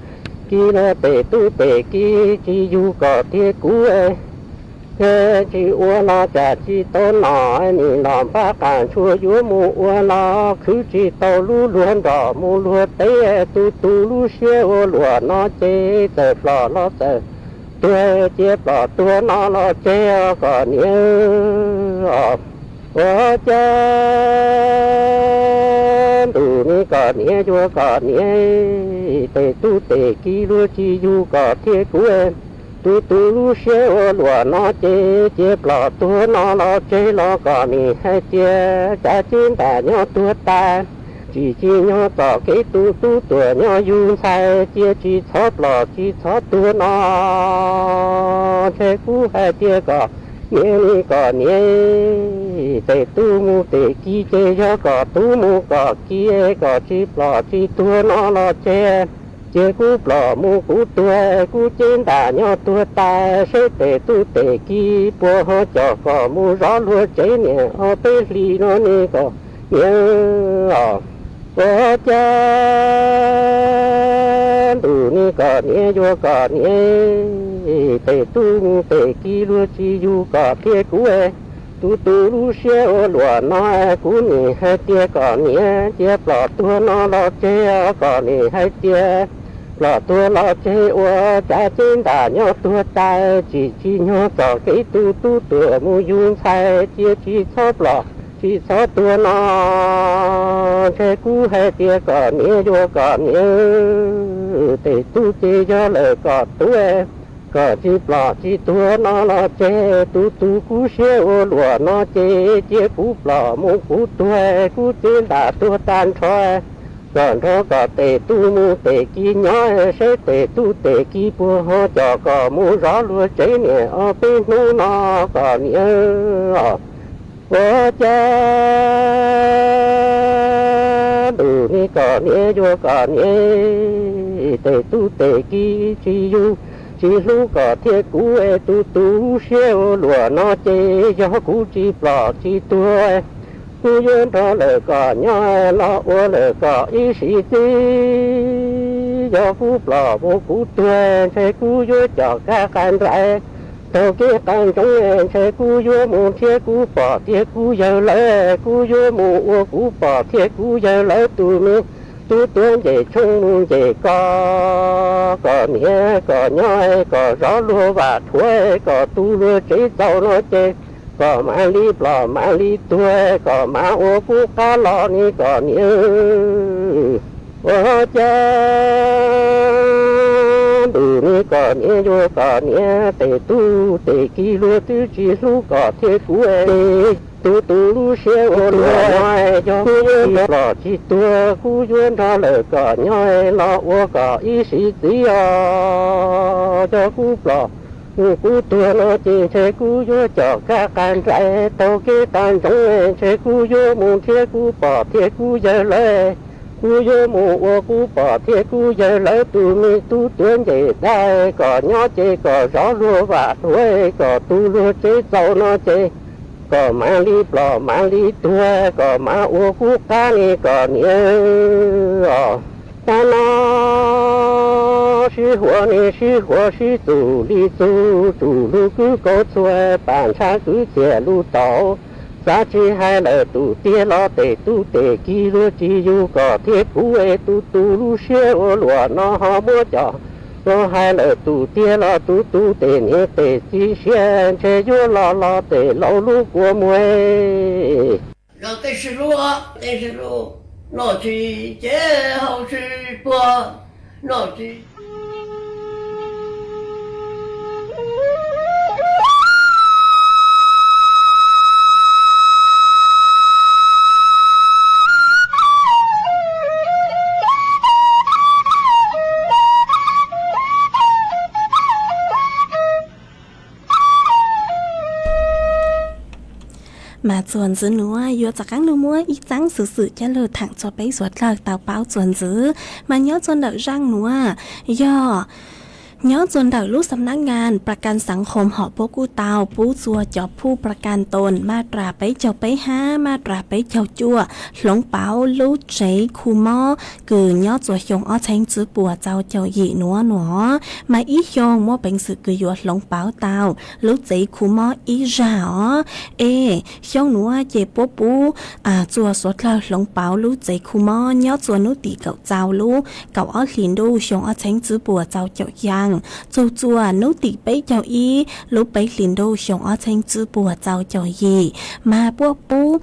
kiv los tej tub tej kiv tsis yug kom thiab kuv, tsis ua los cas tsis tau nom, nim los npaj qas ntshua yuav mus ua los khwv tsis tau lub luag nrog mus luag teb, tu tu lub siab ua luam no ces txawm plom los txawm tuag, cia plom tuag no los tseg kom niam os. Ua cas ntuj, niam kom niam yuav kom niam, tej tub tej kiv luag tsis yug kom thiab kuv, tu tu lub siab ua luam no ces cia plom tuag no los tseg los kom nim hais tias cav ceb ntam nyob tuag tas, tsis tsim nyog txoj kev tu tub tuam nyob yug ntxhais, cia tsis txhob plom tsis txhob tuag no. Ntshe kuv hais tias kom niam, nim kom niam, tej tub mus tej kiv ces yog kom tub mus kom kiv, kom tsis plom tsis tuag no los tseg, cia kuv plom mus kuv tuag, kuv ceb ntam nyob tuag tas, seb tej tub tej kiv puas ho coj kom mus zov luag tsev niam ob peb hlis no ne kom niam os. Ua cas ntuj, niam kom niam yuav kom niam, tej tub mus tej kiv luag tsis yug kom thiab kuv, tu tu lub siab ua luam no, kuv nim hais tias kom niam cia plom tuag no los tseg, kom nim hais tias plom tuag los tseg ua cav ceb ntam nyob tuag tas, tsis tsim nyog txoj kev tu tub tuam mus yug ntxhais, cia tsis txhob plom tsis txhob tuag no. Ntshe kuv hais tias kom niam yuav kom niam, tej tub ces yog lawm kom tub, kom tsis plom tsis tuag no los tseg, tu tu kuv siab ua luam no ces cia kuv plom mus kuv tuag, kuv ceb ntam tuag tag nrho, kom nrog kom tej tub mus tej kiv nyob, seb tej tub tej kiv puas ho coj kom mus zov luag tsev niam ob peb hnub no kom niam os. Ua cas ntuj, niam kom niam yuav kom niam, tej tub tej kiv tsis yug tsis hlub kom thiab kuv, tu tu siab ua luam no ces yog kuv tsis plom tsis tuag, kuv yuav nrog lawm kom nyob los ua lawm kom ib sim txij. Yog kuv plom mus kuv tuag, ntshe kuv yuav coj kab qa nrais taug kev qa ntsoov, ntshe kuv yuav mus nrhiav kuv pog thiab kuv yawg lawv, kuv yuav mus ua kuv pog thiab kuv yawg lawv tus me tub tuav ncej tshoob mus ncej koj, kom niam kom nyob kom zov luag vam rhuav, kom tu luag tsev txaus no ces kom mam li plom mam li tuag, kom mam ua kuv qab los ne kom niam. Ua cas ntuj, niam kom niam yuav kom niam, tej tub tej kiv luag twb tsis hlub kom thiab kuv, tu tu lub siab ua luam no, yog kuv tsis plom tsis tuag, kuv yuav nrog lawm kom nyob los ua kom ib sim txij os. Yog kuv plom Kuv tuag no ces ntshe kuv yuav cov kab qa nraim taug kev tag ntsoov, ntshe kuv yuav mus thiab kuv pog thiab kuv yawg lawv, kuv yuav mus ua kuv pog thiab kuv yawg lawv tus me tub tuav ncej dab, kom nyob ces kom zov luag vam luag, kom tu luag tsev txaus no ces kom mam li plom mam li tuag, kom mam ua kuv qab ne kom niam os. Tab no sib huas ne sib huas sib txuj li txuj, tsum lub kwv kaus txhua, pam ntshav kwv txiaj lub tau. Xav tsis hais lawm tus tiag los tes tub tes kiv luag tsis yug, kom thiab kuv es tus tus lub siab ua luam no ho muab cov los hais lawm tus tiag los tus tus tes niam tes txiv siab, ntshe yuav los los tes laus lub kua muag. Zos tej si lub, tej si lub, noj tsis ces haus tsis puag, noj tsis. Mas txuas ntxiv nuav yuav rov qaab lug muab ib txaab xuv xwm coj lug thaam rua peb suav dlawg tau paub txuas ntxiv. Mas nyob rua ntawm zaaj nuav yog nyob rua ntawm lub xam nab ngaan pra kan xaav khoom hom puab kuj tau pub rua cov phuj pra kan toos maj ras peb caug peb hab maj ras peb caug cuaj hloov pauv lub tsev khu mob kws nyob rua xyoo ob txheeb tswb puas rau caum yim nuav nuav. Mas ib xyoo muaj peev xwm kws yuav hloov pauv tau lub tsev khu mob ib zag os. Es xyoo nuav ces puab pub rua suav dlawg hloov pauv lub tsev khu mob nyob rua nub tim kaum rau lub kaum ob hlis ntuj xyoo ob txheeb tswb puas rau caum yim, txug rua nub tim peb caug ib lub peb hlis ntuj xyoo ob txheeb tswb puas rau caum yim. Mas puab pub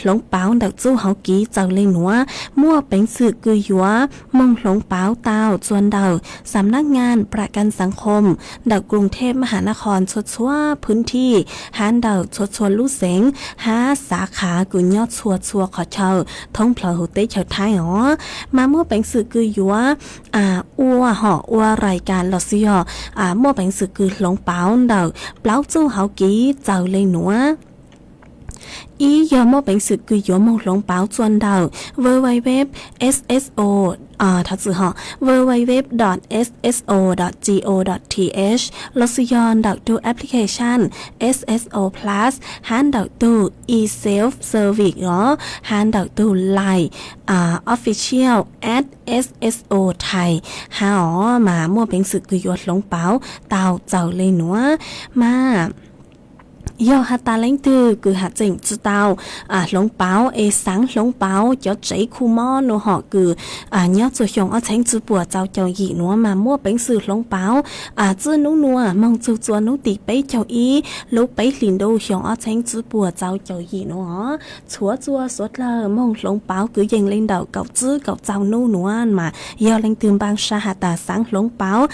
hloov pauv ntawm txuj hauv kiv txawm le nuav, muaj peev xwm kws yuav moog hloov pauv tau rua ntawm xam nab ngaan pra kan xaav khoom ntawm Kruv Theb Maha Nakhon txhua txhua phwb thij hab ntawm txhua txhua lub xeev hab xav khav kws nyob txhua txhua qhov chaw thoob plawg huv teb chaws Thaib os. Mas muaj peev xwm kws yuav ua hom ua rais kas los xwb yog muaj peev xwm kws hloov pauv ntawm plaub txuj hauv kiv txawm le nuav. Ib yog muaj peev xwm kws yuav moog hloov pauv rua ntawm www sso thov txim hom www sso co th los xwb yog ntawm tug application Sso Plus hab ntawm tug eSelf Service os hab ntawm tug Line official at sso thai hab os. Mas muaj peev xwm kws yuav hloov pauv tau txawm le nuav. Mas yog has tas leej twg kws has tseem tsi tau hloov pauv es xaav hloov pauv cov tsev khu mob nuav hom kws nyob rua xyoo ob txheeb tswb puas rau caum yim nuav mas muaj peev xwm hloov pauv txij nub nuav moog txug rua nub tim peb caug ib lub peb hlis ntuj xyoo ob txheeb tswb puas rau caum yim nuav. Tshuav rua suav dlawg moog hloov pauv kwv yees le ntawm kaum tsib kaum rau nub nuav mas yog leej twg npaaj sab has tas xaav hloov pauv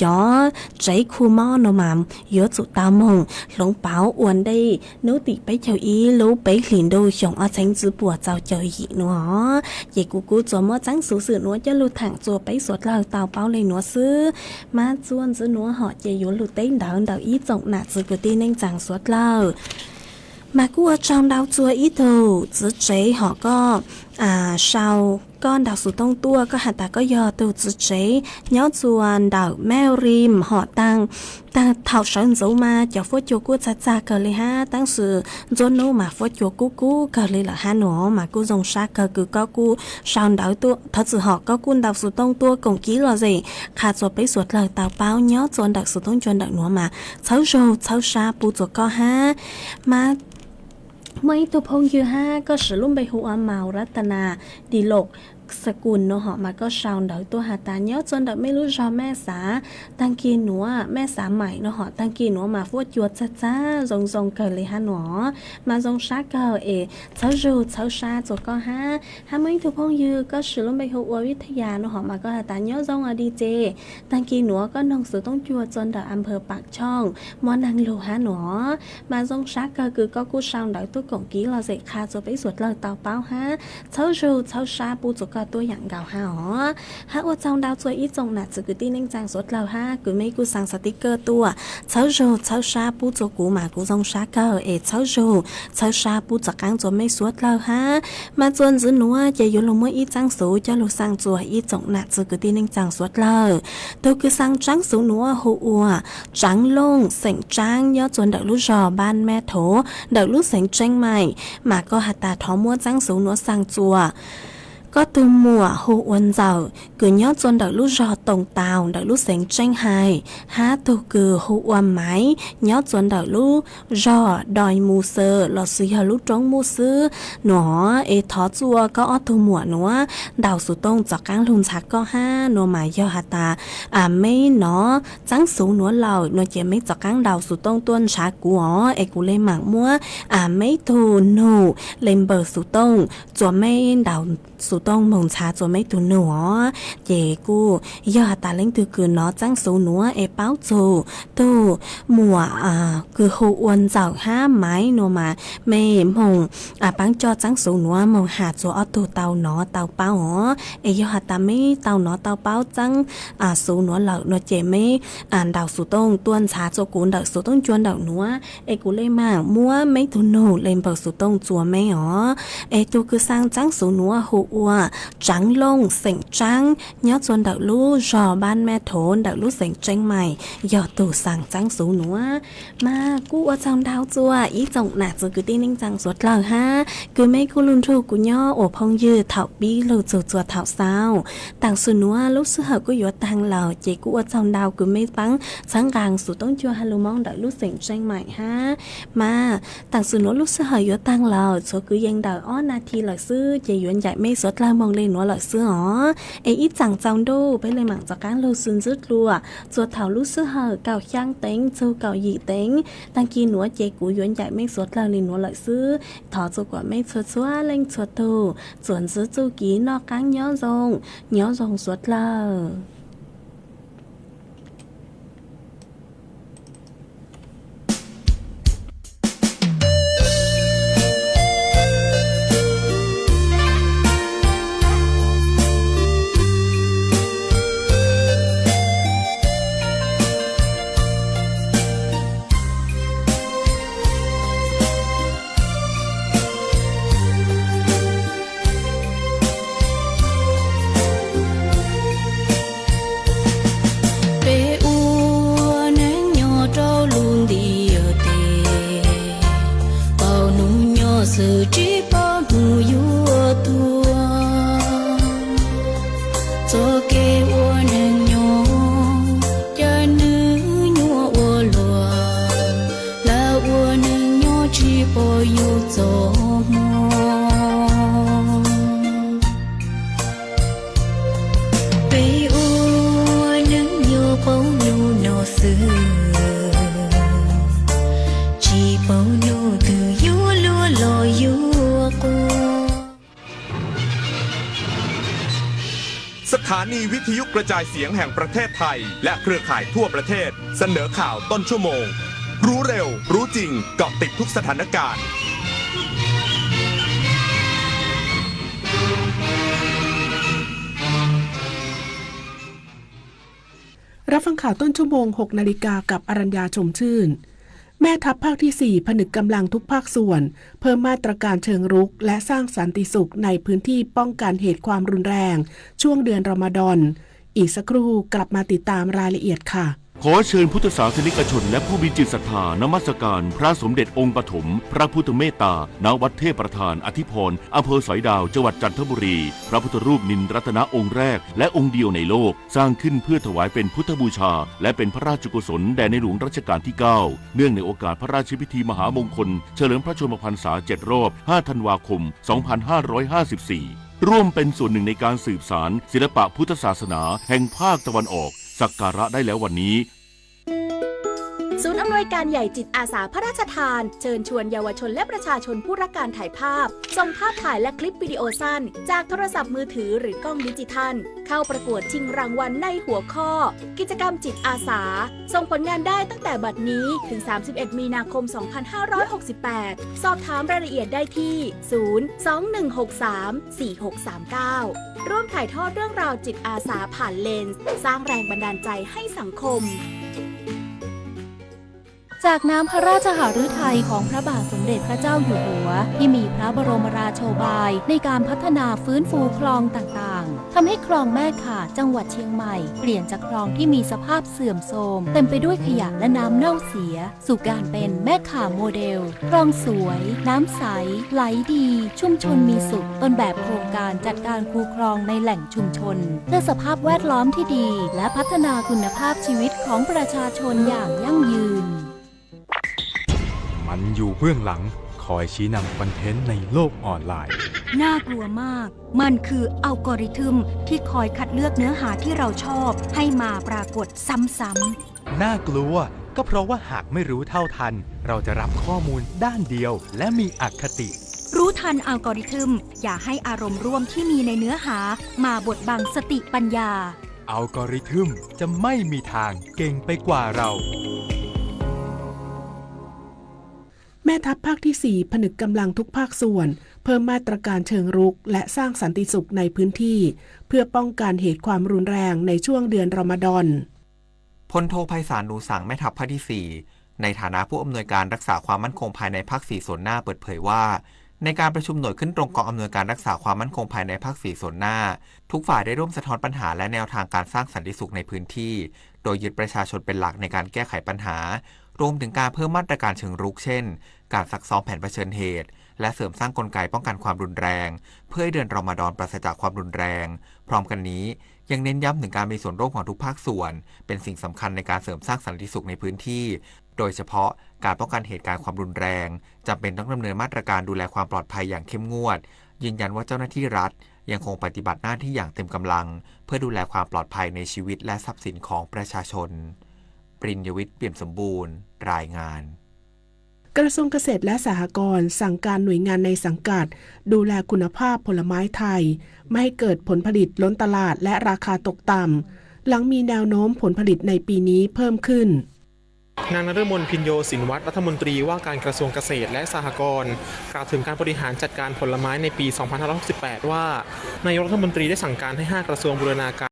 cov tsev khu mob nuav mas yuav tsum tau moog hloov pauv ua ntej nub tim peb caug ib lub peb hlis ntuj xyoo ob txheeb tswb puas rau caum yim nuav. Ces kuv kuj tsuas muab txaab xuv xwm nuav coj lug thaam rua peb suav dlawg tau paub le nuav xwb. Mas txuas ntxiv nuav hom ces yuav lug teb ntawv ntawm ib tsoom nam txiv kwv tij neej tsaa suav dlawg. Mas kuj ua tsaug ntau rua ib tug txiv tsev hom koj sau koj ntawm xuv tooj tuaj koj has tas koj yog tug txiv tsev nyob rua ntawm Mel Rim hom taag taag thaum sawv ntxuv mas cov fuab cua kuj txag txag kawg le hab, tab sis ntxuab nub mas fuab cua kub kub kawg le lawm hab nuav. Mas kuj zoo sab kawg kws koj kuj sau ntawv tuaj, thov txim hom koj kuj ntawm xuv tooj tuaj koom kiv los zem qha rua peb suav dlawg tau paub nyob rua ntawm xuv tooj cua ntawm nuav mas txhawb zug txhawb sab pub rua koj hab. Mas muaj ib tug phooj ywg hab koj siv lub npe hu ua Maus Rab Tas Nas Dis Los Sa Kus nuav hom mas koj sau ntawv tuaj has tas nyob rua ntawm mej lub zog Mej Xav taag kis nuav, Mej Xav Maim nuav hom taag kis nuav mas fuab cua txag txag zoo zoo kawg le hab nuav. Mas zoo sab kawg es txhawb zug txhawb sab rua koj hab. Hab muaj ib tug phooj ywg koj siv lub npe hu ua Vij Thaj Yas nuav hom mas koj has tas nyob zoo os D J, taag kis nuav koj noog xuv tooj cua rua ntawm Amphaw Paam Choom muaj neeg lug hab nuav. Mas zoo sab kawg kws koj kuj sau ntawv tuaj koom kiv los zem qha rua peb suav dlawg tau paub hab txhawb zug txhawb sab pub rua tuaj yaam nkaus hab os. Hab ua tsaug ntau txug ib tsoom nam txiv kwv tij neej tsaa suav dlawg hab kws mej kuj xaa xav tiv kawg tuaj, txhawb zug txhawb sab pub txug kuv mas kuv zoo sab kawg es txhawb zug txhawb sab pub txhawb qaab txug mej suav dlawg hab. Mas txuas ntxiv nuav ces yuav lug muab ib txaab xuv coj lug xaa txug ib tsoom nam txiv kwv tij neej tsaa suav dlawg. Tug kws xaa txaab xuv nuav hu ua Tsaav Looj xeem Tsaab nyob txug ntawm lub zog Npaab Mab Thov ntawm lub xeev Tseeb Maim, mas koj has tas thov muab txaab xuv nuav xaa txug koj tug muam hu ua Ntxawm kws nyob txug ntawm lub zog Toom Taus ntawm lub xeev Tseeb Hais, hab tug kws hu ua Maiv nyob txug ntawm lub zog Doi Mus Xwm lossis yog lub roob Muj Xwb nuav. Es thov txug koj ob tug muam nuav ntaus xuv tooj txhawb qaab lug ntxhaav koj hab nuav mas yog has tas meb nov txaab xuv nuav lawm nuav ces meb txhawb qaab ntaus xuv tooj tuaj ntxhaav kuv os es kuv le maam muab meb tug nug le npawb xuv tooj txug meb ntaus xuv tooj moog ntxhaav txug meb tug nug os. Ces kuj yog has tas leej twg kws nov txaab xuv nuav es paub txug tug muam kws hu ua Ntxawm hab Maiv nuav mas mej moog paab coj txaab xuv nuav moog has txug ob tug tau nov tau paub os. Es yog has tas meb tau nov tau paub txaab xuv nuav lawm nuav ces meb ntaus xuv tooj tuaj ntxhaav txug kuv ntawm xuv tooj cua ntawm nuav es kuv le maam muab meb tug nug le npawb xuv tooj txug meb os. Es tug kws xaa txaab xuv nuav hu ua Tsaav Looj xeem Tsaab nyob txug ntawm lub zog Npaab Mab Thov ntawm lub xeev Tseeb Maim yog tug xaa txaab xuv nuav. Mas kuj ua tsaug ntau txug ib tsoom nam txiv kwv tij neej tsaa suav dlawg hab kws mej kuj lug nrug kuv nyob ua phooj ywg thaum pib lug txug txua thaum xaus. Taam sim nuav lub sij hawm kuj yuav taag lawm ces kuj ua tsaug ntau kws mej paab txhawb nqaa xuv tooj cua has lug Moob ntawm lub xeev Tseeb Maim hab. Mas taam sim nuav lub sij hawm yuav taag lawm, txhua kwv yees ntawm ob nas this lawm xwb ces yuav ncaim mej suav dlawg moog le nuav lawm xwb os. Es ib txaam txaus ntuj peb le maam txhawb qaab lug xwb ntxwb dlua txug thaum lub sij hawm kaum xyaa teev txug kaum yim teev taag kis nuav ces kuv yuav ncaim mej suav dlawg le nuav lawm xwb. Thov txug kuas mej txhua txhua leej txhua tug txuas ntxwv txuj kev noj qaab nyob zoo, nyob zoo suav dlawg. Peb ua neej nyob rau lub ntiaj teb, paub nub nyob xwb tsis paub nub yuav tuag. Txoj kev ua neej nyob, cas nws nyuaj ua luaj, lawv ua neej nyob tsis pom yus txoj hmoo. Peb ua neej nyob paub nub no xwb, tsis paub nub twg yuav luag los yuav quaj. สถานีวิทยุกระจายเสียงแห่งประเทศไทย และเครือข่ายทั่วประเทศ เสนอข่าวต้นชั่วโมง รู้เร็ว รู้จริง เกาะติดทุกสถานการณ์ รับฟังข่าวต้นชั่วโมง หกนาฬิกา กับอรัญญา ชมชื่น แม่ทัพภาคที่สี่ ผนึกกำลังทุกภาคส่วน เพิ่มมาตรการเชิงรุก และสร้างสันติสุขในพื้นที่ป้องกันเหตุความรุนแรง ช่วงเดือนรอมฎอน อีกสักครู่กลับมาติดตามรายละเอียดค่ะ ขอเชิญพุทธศาสนิกชนและผู้มีจิตศรัทธานมัสการพระสมเด็จองค์ปฐมพระพุทธเมตตา ณ วัดเทพประธานอธิพร อำเภอสอยดาว จังหวัดจันทบุรี พระพุทธรูปนินรัตนะองค์แรกและองค์เดียวในโลก สร้างขึ้นเพื่อถวายเป็นพุทธบูชา และเป็นพระราชกุศลแด่ในหลวงรัชกาลที่ เก้า เนื่องในโอกาสพระราชพิธีมหามงคลเฉลิมพระชนมพรรษา เจ็ด รอบ ห้า ธันวาคม สองพันห้าร้อยห้าสิบสี่ ร่วมเป็นส่วนหนึ่งในการสืบสานศิลปะพุทธศาสนาแห่งภาคตะวันออก สักการะได้แล้ววันนี้ ศูนย์อำนวยการใหญ่จิตอาสาพระราชทานเชิญชวนเยาวชนและประชาชนผู้รักการถ่ายภาพส่งภาพถ่ายและคลิปวิดีโอสั้นจากโทรศัพท์มือถือหรือกล้องดิจิทัลเข้าประกวดชิงรางวัลในหัวข้อกิจกรรมจิตอาสา ส่งผลงานได้ตั้งแต่บัดนี้ถึงสามสิบเอ็ดมีนาคมสองพันห้าร้อยหกสิบแปด สอบถามรายละเอียดได้ที่ศูนย์ สอง หนึ่ง หก สาม สี่ หก สาม เก้า ร่วมถ่ายทอดเรื่องราวจิตอาสาผ่านเลนส์สร้างแรงบันดาลใจให้สังคม จากน้ำพระราชหฤทัยของพระบาทสมเด็จพระเจ้าอยู่หัว ที่มีพระบรมราโชบายในการพัฒนาฟื้นฟูคลองต่างๆ ทำให้คลองแม่ข่าจังหวัดเชียงใหม่ เปลี่ยนจากคลองที่มีสภาพเสื่อมโทรม เต็มไปด้วยขยะและน้ำเน่าเสีย สู่การเป็นแม่ข่าโมเดล คลองสวย น้ำใส ไหลดี ชุมชนมีสุข ต้นแบบโครงการจัดการคูคลองในแหล่งชุมชน เพื่อสภาพแวดล้อมที่ดี และพัฒนาคุณภาพชีวิตของประชาชนอย่างยั่งยืน มันอยู่เบื้องหลังคอยชี้นำคอนเทนต์ในโลกออนไลน์ น่ากลัวมาก มันคืออัลกอริทึมที่คอยคัดเลือกเนื้อหาที่เราชอบให้มาปรากฏซ้ำๆ น่ากลัว ก็เพราะว่าหากไม่รู้เท่าทัน เราจะรับข้อมูลด้านเดียวและมีอคติ รู้ทันอัลกอริทึม อย่าให้อารมณ์ร่วมที่มีในเนื้อหามาบดบังสติปัญญา อัลกอริทึมจะไม่มีทางเก่งไปกว่าเรา แม่ทัพภาคที่สี่ผนึกกำลังทุกภาคส่วน เพิ่มมาตรการเชิงรุก และสร้างสันติสุขในพื้นที่ เพื่อป้องกันเหตุความรุนแรงในช่วงเดือนรอมฎอน พลโทไพศาล หนูสัง แม่ทัพภาคที่สี่ ในฐานะผู้อำนวยการรักษาความมั่นคงภายในภาคสี่ส่วนหน้าเปิดเผยว่า ในการประชุมหน่วยขึ้นตรงกองอำนวยการรักษาความมั่นคงภายในภาคสี่ส่วนหน้า ทุกฝ่ายได้ร่วมสะท้อนปัญหาและแนวทางการสร้างสันติสุขในพื้นที่ โดยยึดประชาชนเป็นหลักในการแก้ไขปัญหา รวมถึงการเพิ่มมาตรการเชิงรุก เช่น การซักซ้อมแผนเผชิญเหตุ และเสริมสร้างกลไกป้องกันความรุนแรง เพื่อให้เดือนรอมฎอนปราศจากความรุนแรง พร้อมกันนี้ ยังเน้นย้ำถึงการมีส่วนร่วมของทุกภาคส่วน เป็นสิ่งสำคัญในการเสริมสร้างสันติสุขในพื้นที่ โดยเฉพาะการป้องกันเหตุการณ์ความรุนแรง จำเป็นต้องดำเนินมาตรการดูแลความปลอดภัยอย่างเข้มงวด ยืนยันว่าเจ้าหน้าที่รัฐยังคงปฏิบัติหน้าที่อย่างเต็มกำลัง เพื่อดูแลความปลอดภัยในชีวิตและทรัพย์สินของประชาชน ปริญญวิทย์ เปี่ยมสมบูรณ์ รายงาน กระทรวงเกษตรและสหกรณ์สั่งการหน่วยงานในสังกัด ดูแลคุณภาพผลไม้ไทย ไม่ให้เกิดผลผลิตล้นตลาดและราคาตกต่ำ หลังมีแนวโน้มผลผลิตในปีนี้เพิ่มขึ้น นางนฤมล พิญโยศินวัตร รัฐมนตรีว่าการกระทรวงเกษตรและสหกรณ์ กล่าวถึงการบริหารจัดการผลไม้ในปี สองพันห้าร้อยหกสิบแปด ว่า นายกรัฐมนตรีได้สั่งการให้ ห้า กระทรวงบูรณาการ